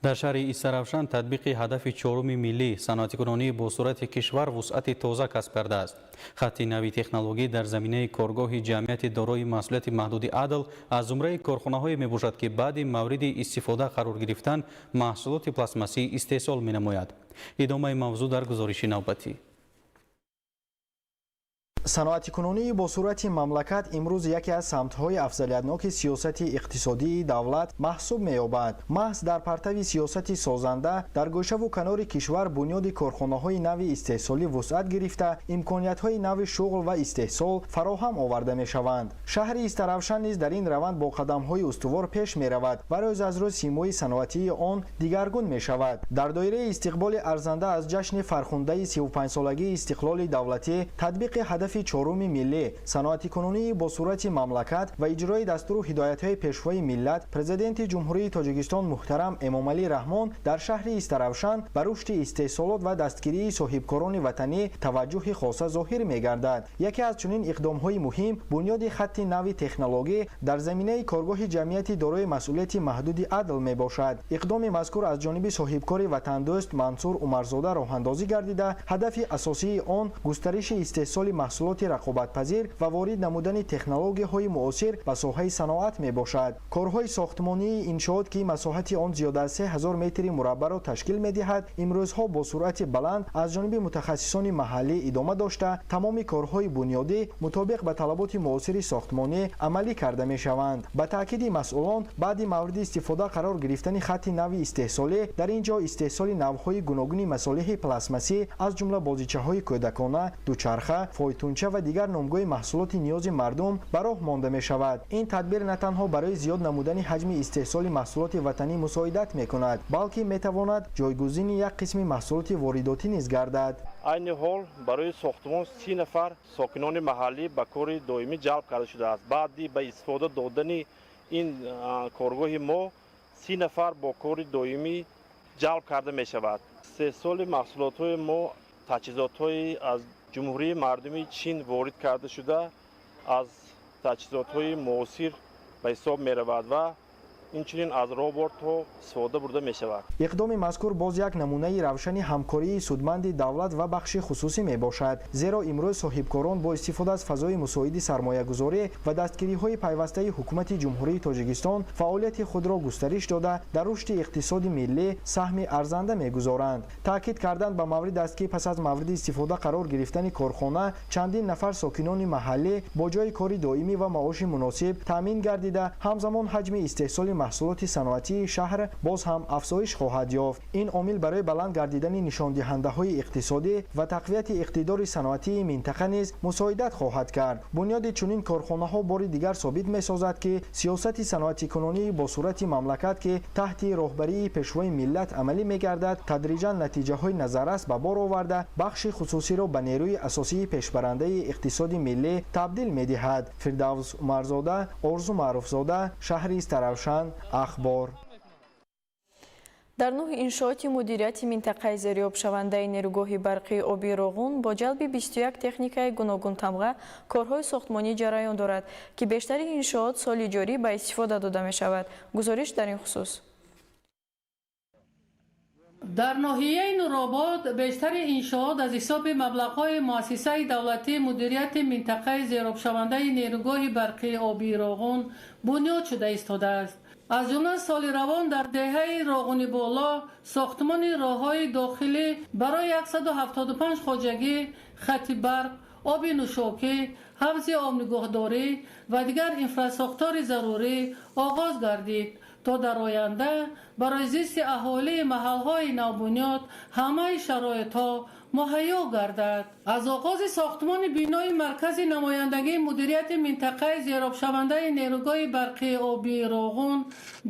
Дар шаҳри Истаравшан татбиқи ҳадафи чоруми миллӣ саноатикунонии бо суръати кишвар вусъати тоза касб кардааст. Хатти нави технологӣ дар заминаи коргоҳи ҷамъияти дорои масъулияти маҳдуди «Адл» аз зумраи корхонаҳое мебошад, ки баъди мавриди истифода қарор гирифтан маҳсулоти пластмассӣ истеҳсол менамояд. Идомаи мавзӯъ дар гузориши навбатӣ. Саноатикунонии бо суръати мамлакат имрӯз яке аз самтҳои афзалиятноки сиёсати иқтисодии давлат маҳсуб меёбад. Маҳз дар партави сиёсати созанда дар гӯшаву канори кишвар бунёди корхонаҳои нави истеҳсолӣ вусъат гирифта, имкониятҳои нави шуғл ва истеҳсол фароҳам оварда мешаванд. Шаҳри Истаравшан низ дар ин раванд бо қадамҳои устувор пеш меравад ва рӯз аз рӯз симои саноатии он дигаргун мешавад. Дар доираи истиқболи арзанда аз ҷашни фархундаи 35-солагии истиқлоли давлатӣ, татбиқи ҳадафи чоруми миллӣ саноатикунонии бо суръати мамлакат ва иҷрои дастуру ҳидоятҳои Пешвои миллат, Президенти Ҷумҳурии Тоҷикистон муҳтарам Эмомалӣ Раҳмон, дар шаҳри Истаравшан ба рушди истеҳсолот ва дастгирии соҳибкорони ватанӣ таваҷҷӯҳи хоса зоҳир мегардад. Яке аз чунин иқдомҳои муҳим бунёди хатти нави технологӣ дар заминаи коргоҳи ҷамъияти дорои масъулияти маҳдуди «Адл» мебошад. Иқдоми мазкур аз ҷониби соҳибкори ватандӯст Мансур Умарзода роҳандозӣ гардида, ҳадафи асосии он густариши истеҳсоли маҳсулоти рақобатпазир ва ворид намудани технологияҳои муосир ба соҳаи саноат мебошад. Корҳои сохтмонии иншоот, ки масоҳати он зиёда аз 3000 метри мураббаъро ташкил медиҳад, имрӯзҳо бо суръати баланд аз ҷониби мутахассисони маҳаллӣ идома дошта, тамоми корҳои бунёдӣ мутобиқ ба талаботи муосири сохтмонӣ амалӣ карда мешаванд. Ба таъкиди масъулон, баъди мавриди истифода қарор гирифтани хатти нави истеҳсолӣ дар ин ҷо истеҳсоли навъҳои гуногуни масолеҳи пластмассӣ, аз ҷумла бозичаҳои кӯдакона, дучарха, фойтунча ва дигар номгӯи маҳсулоти ниёзи мардум ба роҳ монда мешавад. Ин тадбир на танҳо барои зиёд намудани ҳаҷми истеҳсоли маҳсулоти ватанӣ мусоидат мекунад, балки метавонад ҷойгузини як қисми маҳсулоти воридотӣ низ гардад. Айни ҳол барои сохтмон 30 нафар сокинони маҳаллӣ ба кори доимӣ ҷалб карда шудааст. Баъди ба истифода додани ин коргоҳи мо 30 нафар бо кори доимӣ ҷалб карда мешавад. Истеҳсоли маҳсулотҳои мо таҷҳизотҳои аз Ҷумҳурии Мардумии Чин ворид карда шуда, аз таҷҳизотҳои муосир ба ҳисоб меравад ва инчунин аз роботҳо истифода бурда мешавад. Иқдоми мазкур боз як намунаи равшани ҳамкории судманди давлат ва бахши хусусӣ мебошад, зеро имрӯз соҳибкорон бо истифода аз фазои мусоиди сармоягузорӣ ва дастгириҳои пайвастаи Ҳукумати Ҷумҳурии Тоҷикистон фаъолияти худро густариш дода, дар рушди иқтисоди миллӣ саҳми арзанда мегузоранд. Таъкид кардан ба маврид аст, ки пас аз мавриди истифода қарор гирифтани корхона чандин нафар сокинони маҳаллӣ бо ҷойи кори доимӣ ва маоши муносиб таъмин гардида, ҳамзамон ҳаҷми истеҳсоли маҳсулоти саноатии шаҳр боз ҳам афзоиш хоҳад ёфт. Ин омил барои баланд гардидани нишондиҳандаҳои иқтисодӣ ва тақвияти иқтидори саноатии минтақа низ мусоидат хоҳад кард. Бунёди чунин корхонаҳо бори дигар собит месозад, ки сиёсати саноатикунонии бо суръати мамлакат, ки таҳти роҳбарии Пешвои миллат амалӣ мегардад, тадриҷан натиҷаҳои назаррас ба бор оварда, бахши хусусиро ба нерӯи асосии пешбарандаи иқтисоди миллӣ табдил медиҳад. Фирдавс Умарзода, Орзу Маъруфзода, шаҳри Истаравшан, Ахбор. Дар нӯҳ иншооти мудирияти минтақаи зериобшавандаи нерӯгоҳи барқии оби Роғун бо ҷалби 21 техникаи гуногунтамға корҳои сохтмонӣ ҷараён дорад, ки бештари иншоот соли ҷорӣ ба истифода дода мешавад. Гузориш дар ин хусус. Дар ноҳияи Нуробод бештари иншоот аз ҳисоби маблағҳои муассисаи давлатии мудирияти минтақаи зеробшавандаи нерӯгоҳи барқии обии Роғун бунёд шуда истодааст. Аз ҷумла соли равон дар деҳаи Роғуни Боло сохтмони роҳҳои дохилӣ барои 175 хоҷагӣ, хати барқ, оби нӯшокӣ, ҳавзи обнигоҳдорӣ ва дигар инфрасохтори зарурӣ оғоз гардид. То дар оянда барои зисти аҳолии маҳалҳои навбунёд ҳамаи шароитҳо муҳайё гардад. Аз оғози сохтмони бинои маркази намояндагии мудирияти минтақаи зеробшавандаи нерӯгоҳи барқии обии Роғун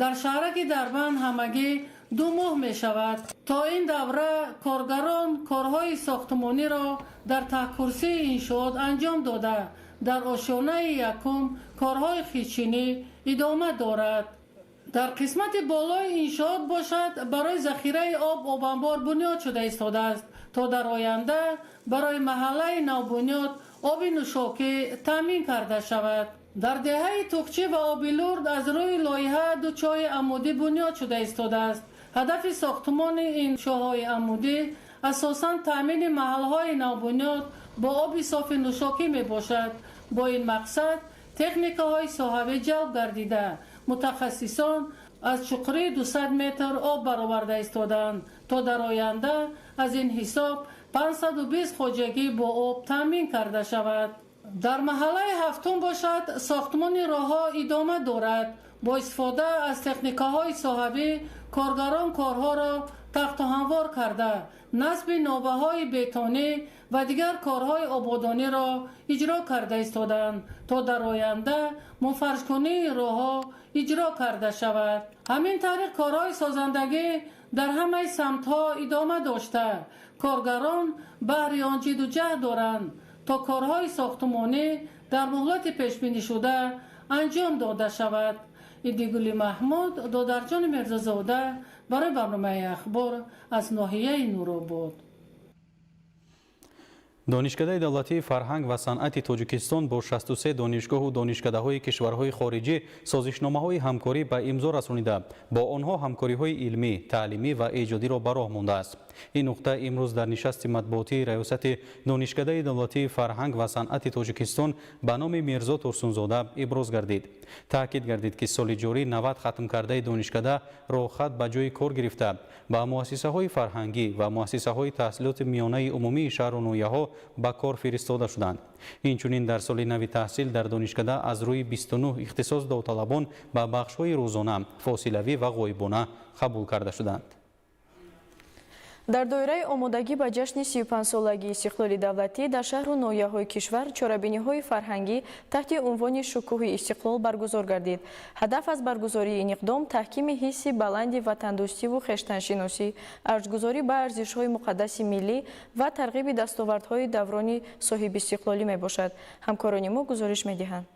дар шаҳраки Дарбанд ҳамагӣ 2 моҳ мешавад. То ин давра коргарон корҳои сохтмониро дар таҳкурсии иншоот анҷом дода, дар ошёнаи якум корҳои хичинӣ идома дорад. Дар қисмати болои иншоот бошад, барои захираи об обанбор бунёд шуда истодааст, то дар оянда барои маҳаллаи навбунёд оби нӯшокӣ таъмин карда шавад. Дар деҳаи Тухчӣ ва Обилурд аз рӯи лоиҳа 2 чоҳи амудӣ бунёд шуда истодааст. Ҳадафи сохтмони ин чоҳҳои амудӣ асосан таъмини маҳалҳои навбунёд бо оби софи нӯшокӣ мебошад. Бо ин мақсад техникаҳои соҳавӣ ҷалб гардида, мутахассисон аз чуқурии 200 метр об бароварда истодаанд, то дар оянда аз ин ҳисоб 520 хоҷагӣ бо об таъмин карда шавад. Дар маҳаллаи ҳафтум бошад, сохтмони роҳҳо идома дорад. Бо истифода аз техникаҳои соҳавӣ коргарон корҳоро тахту ҳамвор карда, насби новаҳои бетонӣ ва дигар корҳои ободониро иҷро карда истодаанд, то дар оянда мунфаршкунии роҳҳо иҷро карда шавад. Ҳамин тариқ корҳои созандагӣ дар ҳамаи самтҳо идома дошта, коргарон баҳри он ҷидду ҷаҳд доранд, то корҳои сохтмонӣ дар муҳлати пешбинишуда анҷом дода шавад. Идигули Маҳмуд, Додарҷони Мирзозода барои барномаи ахбор аз ноҳияи Нуробод. Донишкадаи давлатии фарҳанг ва санъати Тоҷикистон бо 63 донишгоҳу донишкадаҳои кишварҳои хориҷӣ созишномаҳои ҳамкорӣ ба имзо расонида, бо онҳо ҳамкориҳои илмӣ, таълимӣ ва эҷодиро ба роҳ мондааст. Ин нуқта имрӯз дар нишасти матбуотии раёсати Донишкадаи давлатии фарҳанг ва санъати Тоҷикистон ба номи Мирзо Турсунзода иброз гардид. Таъкид гардид, ки соли ҷорӣ 90 хатмкардаи донишкада роҳхат ба ҷои кор гирифта, ба муассисаҳои фарҳангӣ ва муассисаҳои таҳсилоти миёнаи умумии шаҳру ноҳияҳо ба кор фиристода шуданд. Инчунин дар соли нави таҳсил дар донишкада аз рӯи 29 ихтисос довталабон ба бахшҳои рӯзона, фосилавӣ ва ғоибона қабул карда шуданд. Дар доираи омодагӣ ба ҷашни 35-солагии истиқлоли давлатӣ дар шаҳру ноҳияҳои кишвар чорабиниҳои фарҳангӣ таҳти унвони шукӯҳи истиқлол баргузор гардид. Ҳадаф аз баргузории ин иқдом таҳкими ҳисси баланди ватандӯстиву хештаншиносӣ, арҷгузорӣ ба арзишҳои муқаддаси миллӣ ва тарғиби дастовардҳои даврони соҳибистиқлолӣ мебошад. Ҳамкорони мо гузориш медиҳанд.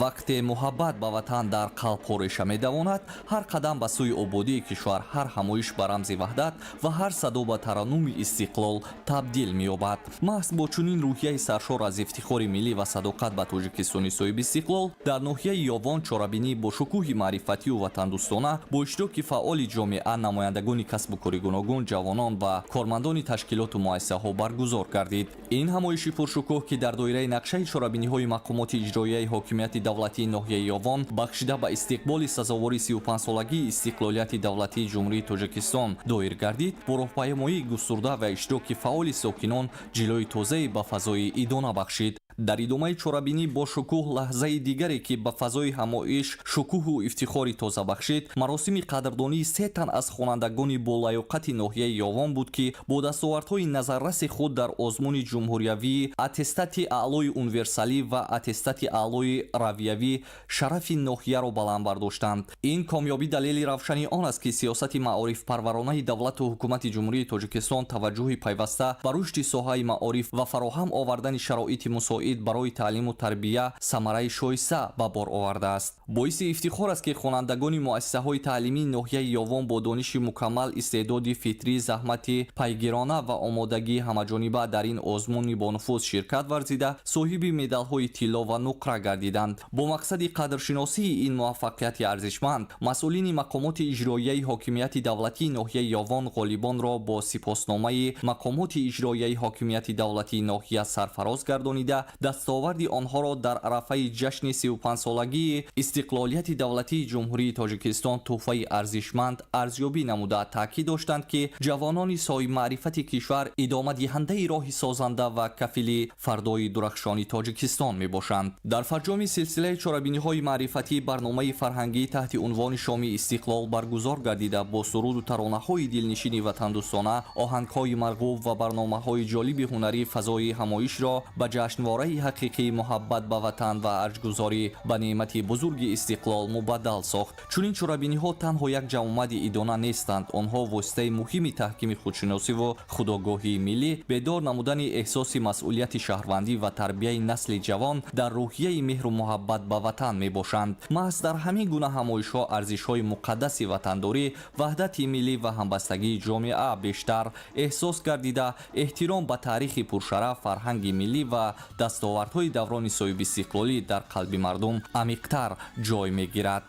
Вақте муҳаббат ба ватан дар қалб реша медавонад, ҳар қадам ба сӯи ободии кишвар, ҳар ҳамоиш ба рамзи ваҳдат ва ҳар садо ба тараннуми истиқлол табдил меёбад. Маҳз бо чунин рӯҳияи саршор аз ифтихори миллӣ ва садоқат ба Тоҷикистони соҳибистиқлол дар ноҳияи Ёвон чорабинӣ бо шукӯҳи маърифатию ватандӯстона бо иштироки фаъоли ҷомеа, намояндагони касбу кори гуногун, ҷавонон ва кормандони ташкилоту муассисаҳо баргузор гардид. Ин ҳамоиши пуршукӯҳ, ки дар доираи нақшаи чорабиниҳои мақомоти иҷроияи ҳокимияти давлатии ноҳияи Ёвон бахшида ба истиқболи сазовори 35-солагии истиқлолияти давлатии Ҷумҳурии Тоҷикистон доир гардид, бо роҳпаймоии густурда ва иштироки фаъоли сокинон ҷилои тозае ба фазои идона бахшид. Дар идомаи чорабинӣ бо шукӯҳ лаҳзаи дигаре, ки ба фазои ҳамоиш шукӯҳу ифтихори тоза бахшид, маросими қадрдонии 3 тан аз хонандагони болаёқати ноҳияи Ёвон буд, ки бо дастовардҳои назарраси худ дар озмуни ҷумҳуриявии аттестати аълои универсалӣ ва аттестати аълои равиявӣ шарафи ноҳияро баланд бардоштанд. Ин комёбӣ далели равшани он аст, ки сиёсати маорифпарваронаи давлату ҳукумати Ҷумҳурии Тоҷикистон таваҷҷӯҳи пайваста ба рушди соҳаи маориф ва фароҳам овардани шароити мусоид барои таълиму тарбия самараи шоиста ба бор овардааст. Боиси ифтихор аст, ки хонандагони муассисаҳои таълимии ноҳияи Ёвон бо дониши мукаммал, истеъдоди фитрӣ, заҳмати пайгирона ва омодагии ҳамаҷониба дар ин озмуни бонуфуз ширкат варзида, соҳиби медалҳои тилло ва нуқра гардиданд. Бо мақсади қадршиносии ин муваффақияти арзишманд, масъулини мақомоти иҷроияи ҳокимияти давлатии ноҳияи Ёвон ғолибонро бо сипосномаи мақомоти иҷроияи ҳокимияти давлатии ноҳия сарфароз гардонида, дастоварди онҳоро дар арафаи ҷашни 35-солагии истиқлолияти давлатии Ҷумҳурии Тоҷикистон тӯҳфаи арзишманд арзёбӣ намуда, таъкид доштанд, ки ҷавонони соҳибмаърифати кишвар идомадиҳандаи роҳи созанда ва кафили фардои дурахшони Тоҷикистон мебошанд. Дар фарҷоми силсилаи чорабиниҳои маърифатӣ барномаи фарҳангӣ таҳти унвони Шоми истиқлол баргузор гардида, бо суруду таронаҳои дилнишини ватандӯстона, оҳангҳои марғуб ва барномаҳои ҷолиби ҳунарӣ фазои ҳамоишро ба ҷашнвораи ҳақиқии муҳаббат ба ватан ва арҷгузорӣ ба неъмати бузурги истиқлол мубаддал сохт. Чунин чорабиниҳо танҳо як ҷамъомади идона нестанд, онҳо воситаи муҳими таҳкими худшиносиву худогоҳии миллӣ, бедор намудани эҳсоси масъулияти шаҳрвандӣ ва тарбияи насли ҷавон дар рӯҳияи меҳру муҳаббат ба ватан мебошанд. Маҳз дар ҳамин гуна ҳамоишҳо арзишҳои муқаддаси ватандорӣ, ваҳдати миллӣ ва ҳамбастагии ҷомеа бештар эҳсос гардида, эҳтиром ба таърихи пуршараф, фарҳанги миллӣ ва дастовардҳои даврони соҳибистиқлолӣ дар қалби мардум амиқтар ҷой мегирад.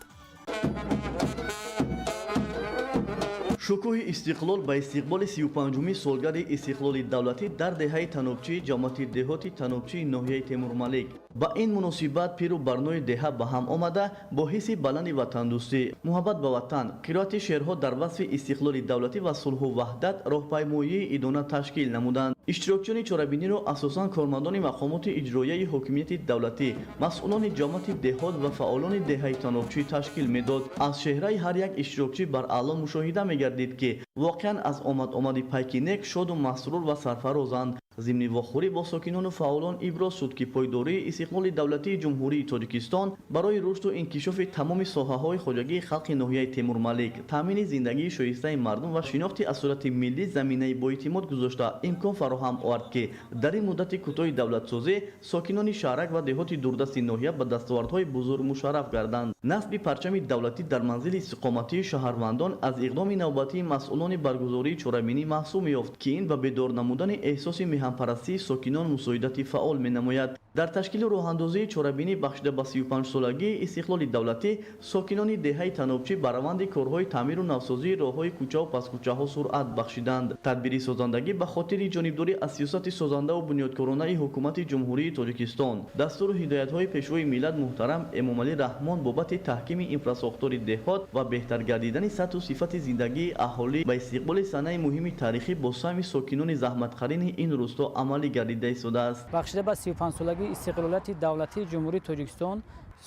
Шукӯҳи истиқлол ба истиқболи 35-уми солгарди истиқлоли давлатӣ дар деҳаи Танобчӣ, ҷамоати деҳоти Танобчии ноҳияи Темурмалик. Ба ин муносибат пиру барнои деҳа ба ҳам омада, бо ҳисси баланди ватандӯстӣ, муҳаббат ба ватан, қироати шеърҳо дар васфи истиқлоли давлатӣ ва сулҳу ваҳдат роҳпаймоии идона ташкил намуданд. Иштирокчиёни чорабиниро асосан кормандони мақомоти иҷроияи ҳокимияти давлатӣ, масъулони ҷамоати деҳот ва фаъолони деҳаи Танобчӣ ташкил медод. Аз чеҳраи ҳар як иштирокчӣ бар аъло мушоҳида мегардид, ки воқеан аз омад-омади пайки нек шоду масрур ва сарфарозанд. Зимни вохӯрӣ бо сокинону фаъолон иброз шуд, ки пойдории истиқлоли давлатии Ҷумҳурии Тоҷикистон барои рушду инкишофи тамоми соҳаҳои хоҷагии халқи ноҳияи Темурмалик, таъмини зиндагии шоистаи мардум ва шинохти асолати миллӣ заминаи боэътимод гузошта, имкон фароҳам овард, ки дар ин муддати кӯтоҳи давлатсозӣ сокинони шаҳрак ва деҳоти дурдасти ноҳия ба дастовардҳои бузург мушарраф гарданд. Насби парчами давлатӣ дар манзили истиқоматии шаҳрвандон аз иқдоми навбатии масъулони баргузории чорабинӣ маҳсуб меёфт, ки ин ба бедор намудани эҳсоси меҳанпарастии сокинон мусоидати фаъол менамояд. Дар ташкилу роҳандозии чорабинӣ бахшида ба 35-солагии истиқлоли давлатӣ сокинони деҳаи Танобчӣ ба раванди корҳои таъмиру навсозии роҳҳои кӯчаву пасткӯчаҳо суръат бахшиданд. Тадбири созандагӣ ба хотири ҷонибдорӣ аз сиёсати созандаву бунёдкоронаи ҳукумати Ҷумҳурии Тоҷикистон, дастуру ҳидоятҳои Пешвои миллат муҳтарам Эмомалӣ Раҳмон бобати таҳкими инфрасохтори деҳот ва беҳтар гардидани сатҳу сифати зиндагии аҳолӣ ба истиқболи санаи муҳими таърихӣ бо саҳми сокинони заҳматқарини ин рӯсто амалӣ гардида истодааст. Бахшида ба 35-солагии истиқлолияти давлатии Ҷумҳурии Тоҷикистон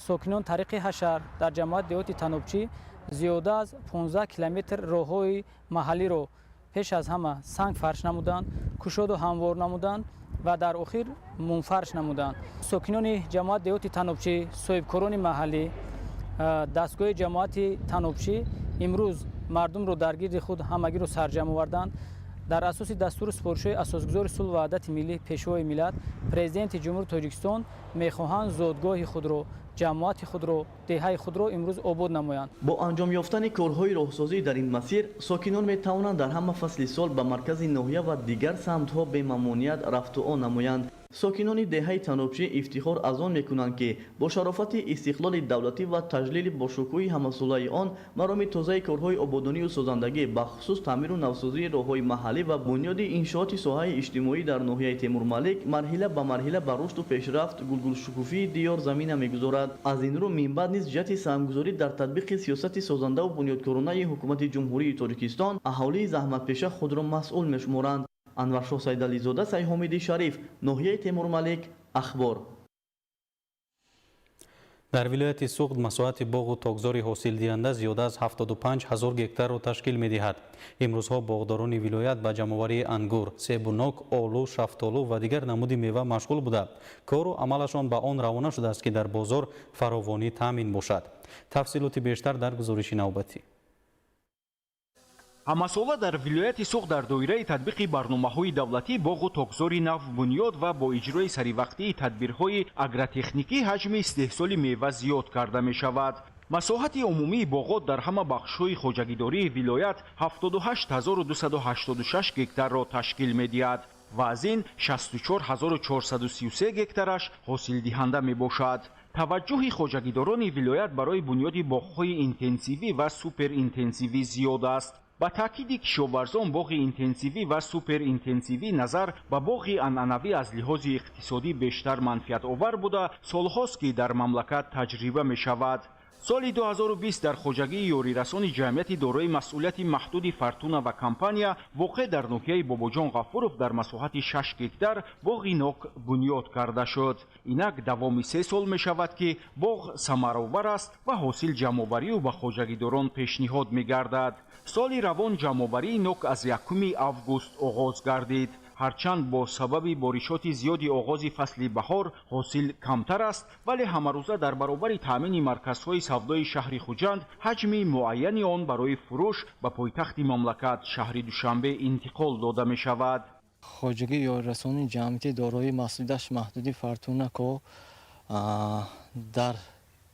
сокинон тариқи ҳашар дар ҷамоати деҳоти Танобчӣ зиёда аз 15 километр роҳҳои маҳаллиро пеш аз ҳама санг фарш намуданд, кушоду ҳамвор намуданд ва дар охир мумфарш намуданд. Сокинони ҷамоати деҳоти Танобчӣ, соҳибкорони маҳаллӣ, дастгоҳи ҷамоати Танобчӣ имрӯз мардумро дар гирди худ ҳамагиро сарҷамъ оварданд. Дар асоси дастуру супоришҳои асосгузори сулҳу ваҳдати миллӣ, Пешвои миллат, Президенти Ҷумҳурии Тоҷикистон мехоҳанд зодгоҳи худро, ҷамоати худро, деҳаи худро имрӯз обод намоянд. Бо анҷом ёфтани корҳои роҳсозӣ дар ин масир сокинон метавонанд дар ҳама фасли сол ба маркази ноҳия ва дигар самтҳо бемамоният рафту о намоянд. Сокинони деҳаи Танобчӣ ифтихор аз он мекунанд, ки бо шарофати истиқлоли давлатӣ ва таҷлили бошукӯҳи ҳамасолаи он мароми тозаи корҳои ободонию созандагӣ, бахусус таъмиру навсозии роҳҳои маҳаллӣ ва бунёди иншооти соҳаи иҷтимоӣ дар ноҳияи Темурмалик марҳила ба марҳила ба рушду пешрафт, гулгулшукуфии диёр замина мегузорад. Аз ин рӯ минбаъд низ ҷиҳати саҳмгузорӣ дар татбиқи сиёсати созандаву бунёдкоронаи ҳукумати Ҷумҳурии Тоҷикистон аҳолии заҳматпеша худро масъул мешуморанд. Анваршоҳ Сайдализода, Сайҳомиди Шариф, ноҳияи Темурмалик, Ахбор. Дар вилояти Суғд масоҳати боғу токзори ҳосилдиҳанда зиёда аз 75 ҳазор гектарро ташкил медиҳад. Имрӯзҳо боғдорони вилоят ба ҷамъоварии ангур, себу нок, олу, шафтолу ва дигар намуди мева машғул буда, кору амалашон ба он равона шудааст, ки дар бозор фаровонӣ таъмин бошад. Тафсилоти бештар дар гузориши навбатӣ. Ҳамасола дар вилояти Суғд дар доираи татбиқи барномаҳои давлатӣ боғу токзори нав бунёд ва бо иҷрои саривақтии тадбирҳои агротехникӣ ҳаҷми истеҳсоли мева зиёд карда мешавад. Масоҳати умумии боғот дар ҳама бахшҳои хоҷагидории вилоят 78286 гектарро ташкил медиҳад ва аз ин 64433 гектараш ҳосилдиҳанда мебошад. Таваҷҷӯҳи хоҷагидорони вилоят барои бунёди боғҳои интенсивӣ ва суперинтенсивӣ зиёд аст. Ба таъкиди кишоварзон, боғи интенсивӣ ва суперинтенсивӣ назар ба боғи анъанавӣ аз лиҳози иқтисодӣ бештар манфиатовар буда, солҳост, ки дар мамлакат таҷриба мешавад. Соли 2020 дар хоҷагии ёрирасони ҷамъияти дорои масъулияти маҳдуди «Фортуна ва компания» воқеъ дар ноҳияи Бобоҷон Ғафуров дар масоҳати 6 гектар боғи нок бунёд карда шуд. Инак давоми 3 сол мешавад, ки боғ самаровар аст ва ҳосил ҷамъоварию ба хоҷагидорон пешниҳод мегардад. Соли равон ҷамъоварии нок аз 1 август оғоз гардид. Ҳарчанд бо сабаби боришоти зиёди оғози фасли баҳор ҳосил камтар аст, вале ҳамарӯза дар баробари таъмини марказҳои савдои шаҳри Хуҷанд ҳаҷми муайяни он барои фурӯш ба пойтахти мамлакат, шаҳри Душанбе, интиқол дода мешавад. Хоҷагии ёрирасони ҷамъияти дорои масъулияташ маҳдуди «Фортуна Ко» дар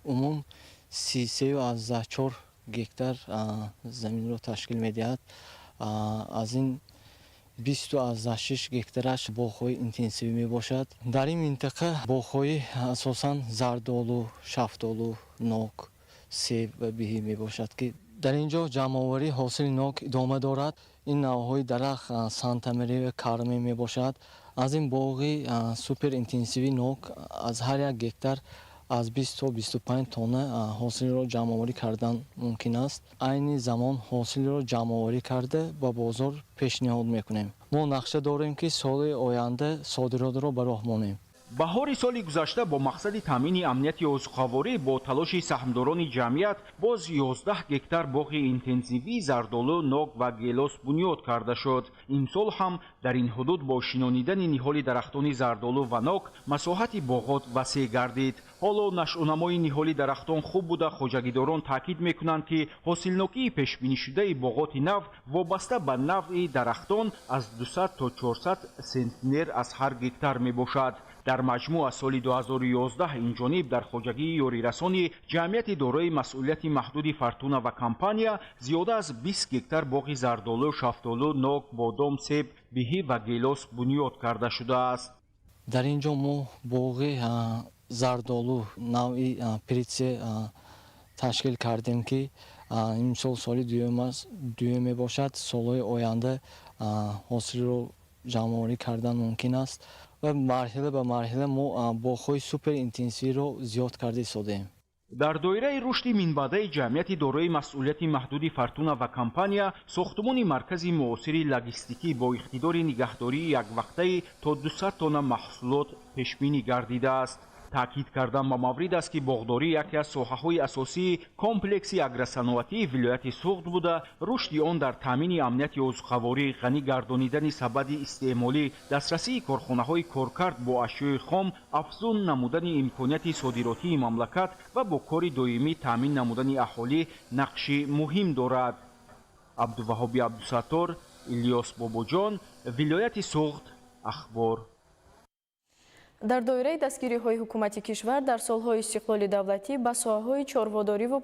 умум 33,4 гектар заминро ташкил медиҳад. Аз ин 20,6 гектараш боғҳои интенсивӣ мебошад. Дар ин минтақа боғҳои асосан зардолу, шафтолу, нок, себ ва биҳӣ мебошад, ки дар ин ҷо ҷамъоварии ҳосили нок идома дорад. Ин навъҳои дарахт Сантамери ва Карме мебошад. Аз ин боғи суперинтенсивии нок аз ҳар як гектар аз 20 то 25 тонна ҳосилро ҷамъоварӣ кардан мумкин аст. Айни замон ҳосилро ҷамъоварӣ карда ба бозор пешниҳод мекунем. Мо нақша дорем, ки соли оянда содиротро ба роҳ монем. Баҳори соли гузашта бо мақсади таъмини амнияти озуқаворӣ бо талоши саҳмдорони ҷамъият боз 11 гектар боғи интенсивии зардолу, нок ва гелос бунёд карда шуд. Имсол ҳам дар ин ҳудуд бо шинонидани ниҳоли дарахтони зардолу ва нок масоҳати боғот васеъ гардид. Ҳоло нашъунамои ниҳоли дарахтон хуб буда, хоҷагидорон таъкид мекунанд, ки ҳосилнокии пешбинишудаи боғоти нав вобаста ба навъи дарахтон аз 200 то 400 сентнер аз ҳар гектар мебошад. Дар маҷмӯъ аз соли 2011 инҷониб дар хоҷагии ёрирасони ҷамъияти дорои масъулияти маҳдуди «Фортуна ва компания» зиёда аз 20 гектар боғи зардолу, шафтолу, нок, бодом, себ, биҳӣ ва гелос бунёд карда шудааст. Дар ин ҷо мо боғи зардолу навъи Притсе ташкил кардем, ки имсол соли дуюм мебошад. Солҳои оянда ҳосилро ҷамъоварӣ кардан мумкин аст ва марҳила ба марҳила мо боғҳои суперинтенсивиро зиёд карда истодаем. Дар доираи рушди минбаъдаи ҷамъияти дорои масъулияти маҳдуди «Фортуна ва компания» сохтумони маркази муосири логистикӣ бо иқтидори нигаҳдории яквақтаи то 200 тонна маҳсулот пешбинӣ гардидааст. Таъкид кардан ба маврид аст, ки боғдорӣ яке аз соҳаҳои асосии комплекси агросаноатии вилояти Суғд буда, рушди он дар таъмини амнияти озуқаворӣ, ғанӣ гардонидани сабади истеъмолӣ, дастрасии корхонаҳои коркард бо ашёи хом, афзун намудани имконияти содиротии мамлакат ва бо кори доимӣ таъмин намудани аҳолӣ нақши муҳим дорад. Абдуваҳоби Абдусаттор, Илёс Бобоҷон, вилояти Суғд, Ахбор. Дар доираи дастгириҳои ҳукумати кишвар дар солҳои истиқлоли давлатӣ ба соҳаҳои чорводориву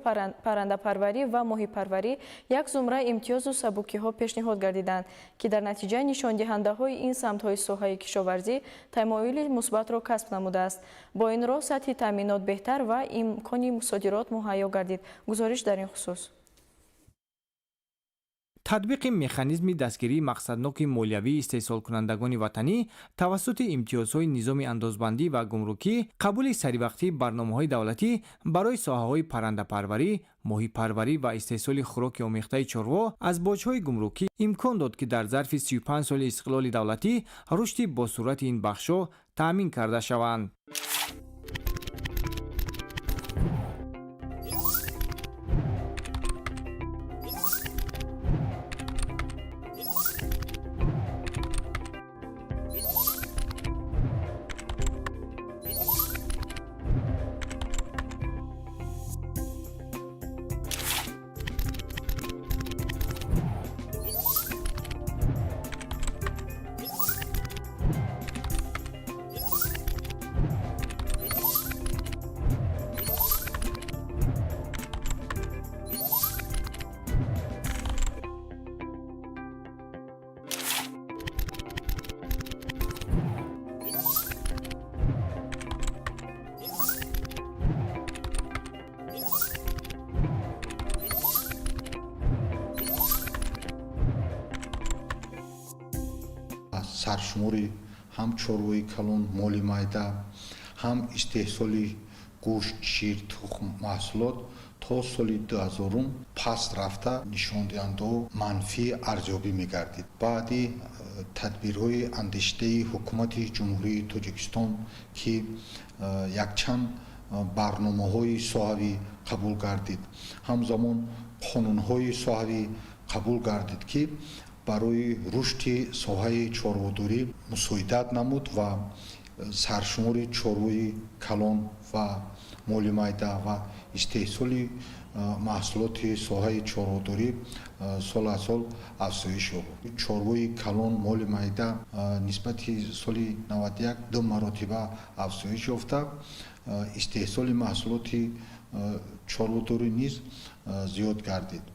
паррандапарварӣ ва моҳипарварӣ як зумра имтиёзу сабукиҳо пешниҳод гардиданд, ки дар натиҷа нишондиҳандаҳои ин самтҳои соҳаи кишоварзӣ тамоюли мусбатро касб намудааст. Бо ин роҳ сатҳи таъминот беҳтар ва имкони содирот муҳайё гардид. Гузориш дар ин хусус. Татбиқи механизми дастгирии мақсадноки молиявии истеҳсолкунандагони ватанӣ тавассути имтиёзҳои низоми андозбандӣ ва гумрукӣ, қабули саривақтии барномаҳои давлатӣ барои соҳаҳои паррандапарварӣ, моҳипарварӣ ва истеҳсоли хӯроки омехтаи чорво аз боҷҳои гумрукӣ имкон дод, ки дар зарфи 35 соли истиқлоли давлатӣ рушди босуръати ин бахшҳо таъмин карда шаванд. Саршумори ҳам чорвои калон, моли майда, ҳам истеҳсоли гӯшт, шир, тухм, маҳсулот то соли 2000 паст рафта, нишондиҳандаҳо манфӣ арзёбӣ мегардид. Баъди тадбирҳои андешидаи Ҳукумати Ҷумҳурии Тоҷикистон, ки якчанд барномаҳои соҳавӣ қабул гардид, ҳамзамон қонунҳои соҳавӣ қабул гардид, ки барои рушди соҳаи чорводорӣ мусоидат намуд ва саршумори чорвои калон ва моли майда ва истеҳсоли маҳсулоти соҳаи чорводорӣ сол аз сол афзоиш ёфт. Чорвои калон, моли майда нисбати соли 91 ду маротиба афзоиш ёфта, истеҳсоли маҳсулоти чорводорӣ низ зиёд гардид.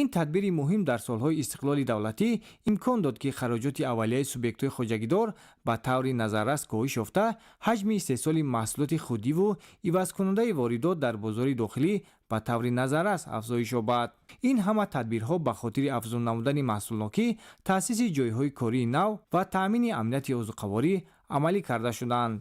Ин тадбири муҳим дар солҳои истиқлоли давлатӣ имкон дод, ки хароҷоти аввалияи субъектҳои хоҷагидор ба таври назаррас коҳиш ёфта, ҳаҷми истеҳсоли маҳсулоти худиву ивазкунандаи воридот дар бозори дохилӣ ба таври назаррас афзоиш ёбад. Ин ҳама тадбирҳо ба хотири афзун намудани маҳсулнокӣ, таъсиси ҷойҳои кории нав ва таъмини амнияти озуқаворӣ амалӣ карда шуданд.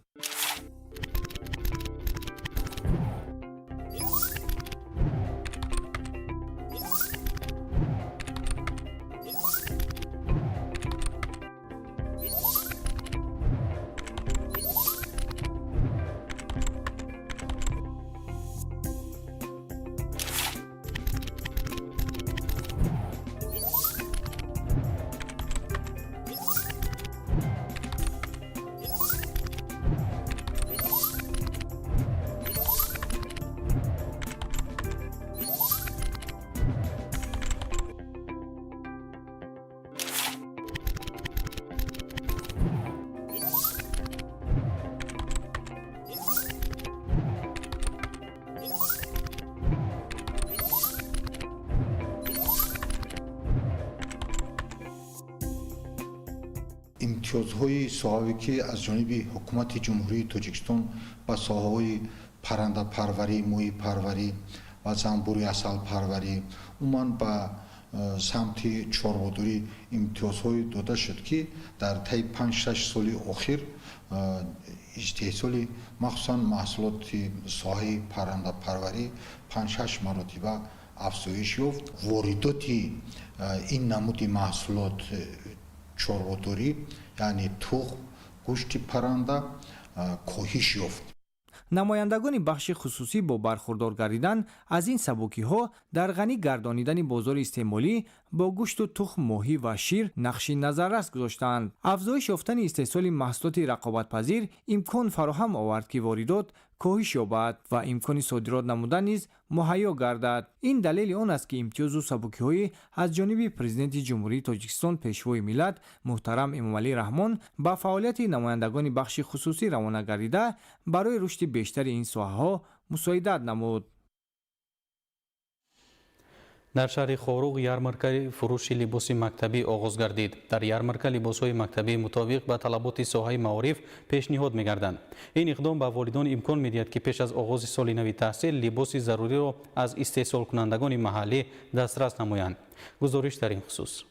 Имтиёзҳои соҳавӣ, ки аз ҷониби Ҳукумати Ҷумҳурии Тоҷикистон ба соҳаҳои паррандапарварӣ, моҳипарварӣ ва занбури асалпарварӣ, умуман ба самти чорводорӣ имтиёзҳое дода шуд, ки дар таи 5-6 соли охир истеҳсоли махсусан маҳсулоти соҳаи паррандапарварӣ 5-6 маротиба афзоиш ёфт. Воридоти ин намуди маҳсулот чорводорӣ, яъне тухм, гӯшти парранда коҳиш ёфт. Намояндагони бахши хусусӣ бо бархурдор гардидан аз ин сабукиҳо дар ғанӣ гардонидани бозори истеъмолӣ бо гӯшту тухм, моҳӣ ва шир нақши назаррас гузоштаанд. Афзоиш ёфтани истеҳсоли маҳсулоти рақобатпазир имкон фароҳам овард, ки воридот коҳиш ёбад ва имкони содирот намудан низ муҳайё гардад. Ин далели он аст, ки имтиёзу сабукиҳои аз ҷониби Президенти Ҷумҳурии Тоҷикистон, Пешвои миллат муҳтарам Эмомалӣ Раҳмон ба фаъолияти намояндагони бахши хусусӣ равона гардида, барои рушди бештари ин соҳаҳо мусоидат намуд. Дар шаҳри Хоруғ ярмаркаи фурӯши либоси мактабӣ оғоз гардид. Дар ярмарка либосҳои мактабӣ мутобиқ ба талаботи соҳаи маориф пешниҳод мегарданд. Ин иқдом ба волидон имкон медиҳад, ки пеш аз оғози соли нави таҳсил либоси заруриро аз истеҳсолкунандагони маҳаллӣ дастрас намоянд. Гузориш дар ин хусус.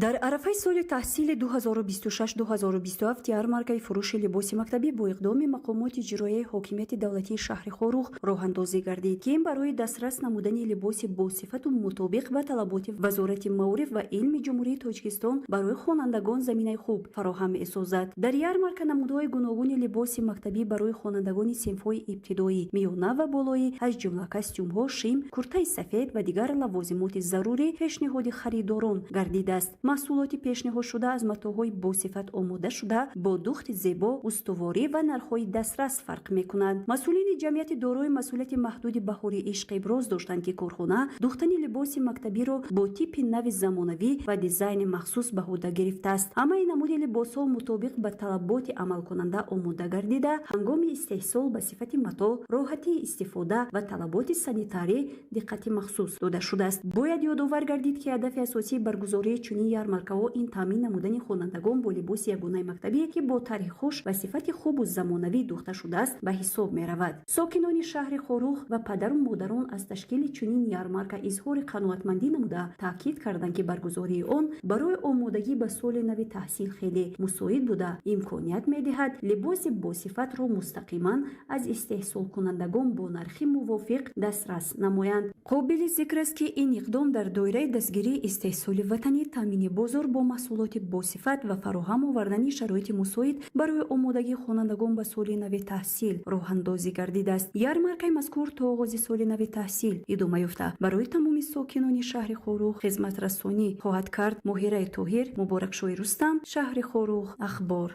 Дар арафаи соли таҳсили 2026-2027 ярмаркаи фурӯши либоси мактабӣ бо иқдоми мақомоти иҷроияи ҳокимияти давлатии шаҳри Хоруғ роҳандозӣ гардид, ки ин барои дастрас намудани либоси босифату мутобиқ ба талаботи Вазорати маориф ва илми Ҷумҳурии Тоҷикистон барои хонандагон заминаи хуб фароҳам месозад. Дар ярмарка намудҳои гуногуни либоси мактабӣ барои хонандагони синфҳои ибтидоӣ, миёна ва болоӣ, аз ҷумла костюмҳо, шим, куртаи сафед ва дигар лавозимоти зарурӣ пешниҳоди харидорон гардидааст. Маҳсулоти пешниҳодшуда аз матоъҳои босифат омода шуда, бо духти зебо, устуворӣ ва нархҳои дастрас фарқ мекунанд. Масъулини ҷамъияти дорои масъулияти маҳдуди Баҳори ишқ иброз доштанд, ки корхона духтани либоси мактабиро бо типи нави замонавӣ ва дизайни махсус ба ҳуда гирифтааст. Ҳамаи намуди либосҳо мутобиқ ба талаботи амалкунанда омода гардида, ҳангоми истеҳсол ба сифати матоъ, роҳатии истифода ва талаботи санитарӣ диққати махсус дода шудааст. Бояд ёдовар гардид, ки ҳадафи асосии баргузории чунин ярмаркаҳо ин таъмин намудани хонандагон бо либоси ягонаи мактабӣ, ки бо тарҳи хуш ва сифати хубу замонавӣ дӯхта шудааст, ба ҳисоб меравад. Сокинони шаҳри Хоруғ ва падару модарон аз ташкили чунин ярмарка изҳори қаноатмандӣ намуда, таъкид карданд, ки баргузории он барои омодагӣ ба соли нави таҳсил хеле мусоид буда, имконият медиҳад либоси босифатро мустақиман аз истеҳсолкунандагон бо нархи мувофиқ дастрас намоянд. Қобили зикр аст, ки ин иқдом дар доираи дастгирии истеҳсоли ватанӣ, таъмини бозор бо маҳсулоти босифат ва фароҳам овардани шароити мусоид барои омодагии хонандагон ба соли нави таҳсил роҳандозӣ гардидааст. Ярмаркаи мазкур то оғози соли нави таҳсил идома ёфта, барои тамоми сокинони шаҳри Хоруғ хизматрасонӣ хоҳад кард. Моҳираи Тоҳир, Муборакшоҳи Рустам, шаҳри Хоруғ, Ахбор.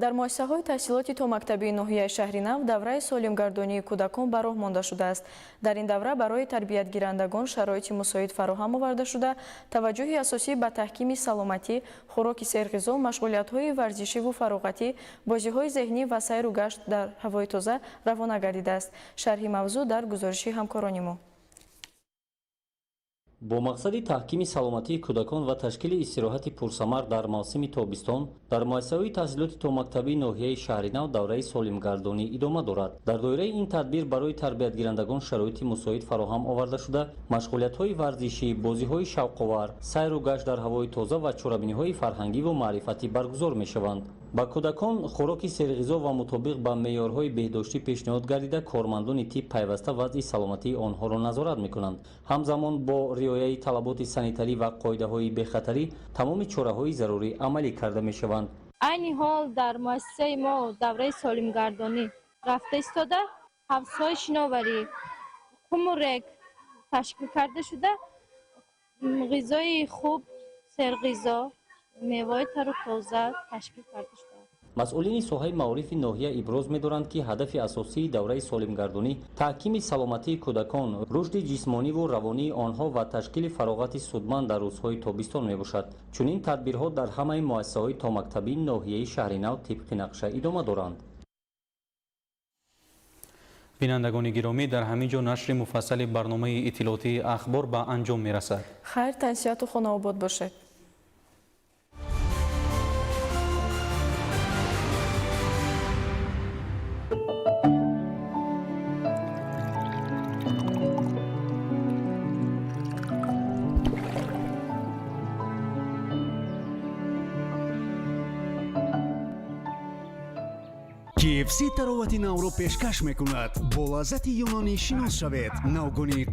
Дар муассисаҳои таҳсилоти томактабии ноҳияи Шаҳринав давраи солимгардонии кӯдакон ба роҳ монда шудааст. Дар ин давра барои тарбиятгирандагон шароити мусоид фароҳам оварда шуда, таваҷҷӯҳи асосӣ ба таҳкими саломатӣ, хӯроки серғизо, машғулиятҳои варзишиву фароғатӣ, бозиҳои зеҳнӣ ва сайру гашт дар ҳавои тоза равона гардидааст. Шарҳи мавзӯъ дар гузориши ҳамкорони мо. Бо мақсади таҳкими саломатии кӯдакон ва ташкили истироҳати пурсамар дар мавсими тобистон дар муассисаҳои таҳсилоти томактабии ноҳияи Шаҳринав давраи солимгардонӣ идома дорад. Дар доираи ин тадбир барои тарбиятгирандагон шароити мусоид фароҳам оварда шуда, машғулиятҳои варзишӣ, бозиҳои шавқовар, сайру гашт дар ҳавои тоза ва чорабиниҳои фарҳангиву маърифатӣ баргузор мешаванд. Ба кӯдакон хӯроки серғизо ва мутобиқ ба меъёрҳои беҳдоштӣ пешниҳод гардида, кормандони тиб пайваста вазъи саломатии онҳоро назорат мекунанд. Ҳамзамон бо риояи талаботи санитарӣ ва қоидаҳои бехатарӣ тамоми чораҳои зарурӣ амалӣ карда мешаванд. Айни ҳол дар муассисаи мо давраи солимгардонӣ рафта истода, ҳавзҳои шиноварӣ, қуму рег ташкил карда шуда, ғизои хуб, серғизо, меваҳои тару тоза ташкил карда шудааст. Масъулини соҳаи маорифи ноҳия иброз медоранд, ки ҳадафи асосии давраи солимгардонӣ таҳкими саломатии кӯдакон, рушди ҷисмониву равонии онҳо ва ташкили фароғати судманд дар рӯзҳои тобистон мебошад. Чунин тадбирҳо дар ҳамаи муассисаҳои томактабии ноҳияи Шаҳринав тибқи нақша идома доранд. Бинандагони гиромӣ, дар ҳамин ҷо нашри муфассали барномаи иттилоотии Ахбор ба анҷом мерасад. Хайр, тансиҳату хонаобод бошед. KFC таровати навро пешкаш мекунад. Бо лаззати юнонӣ шинос шавед. Навгонии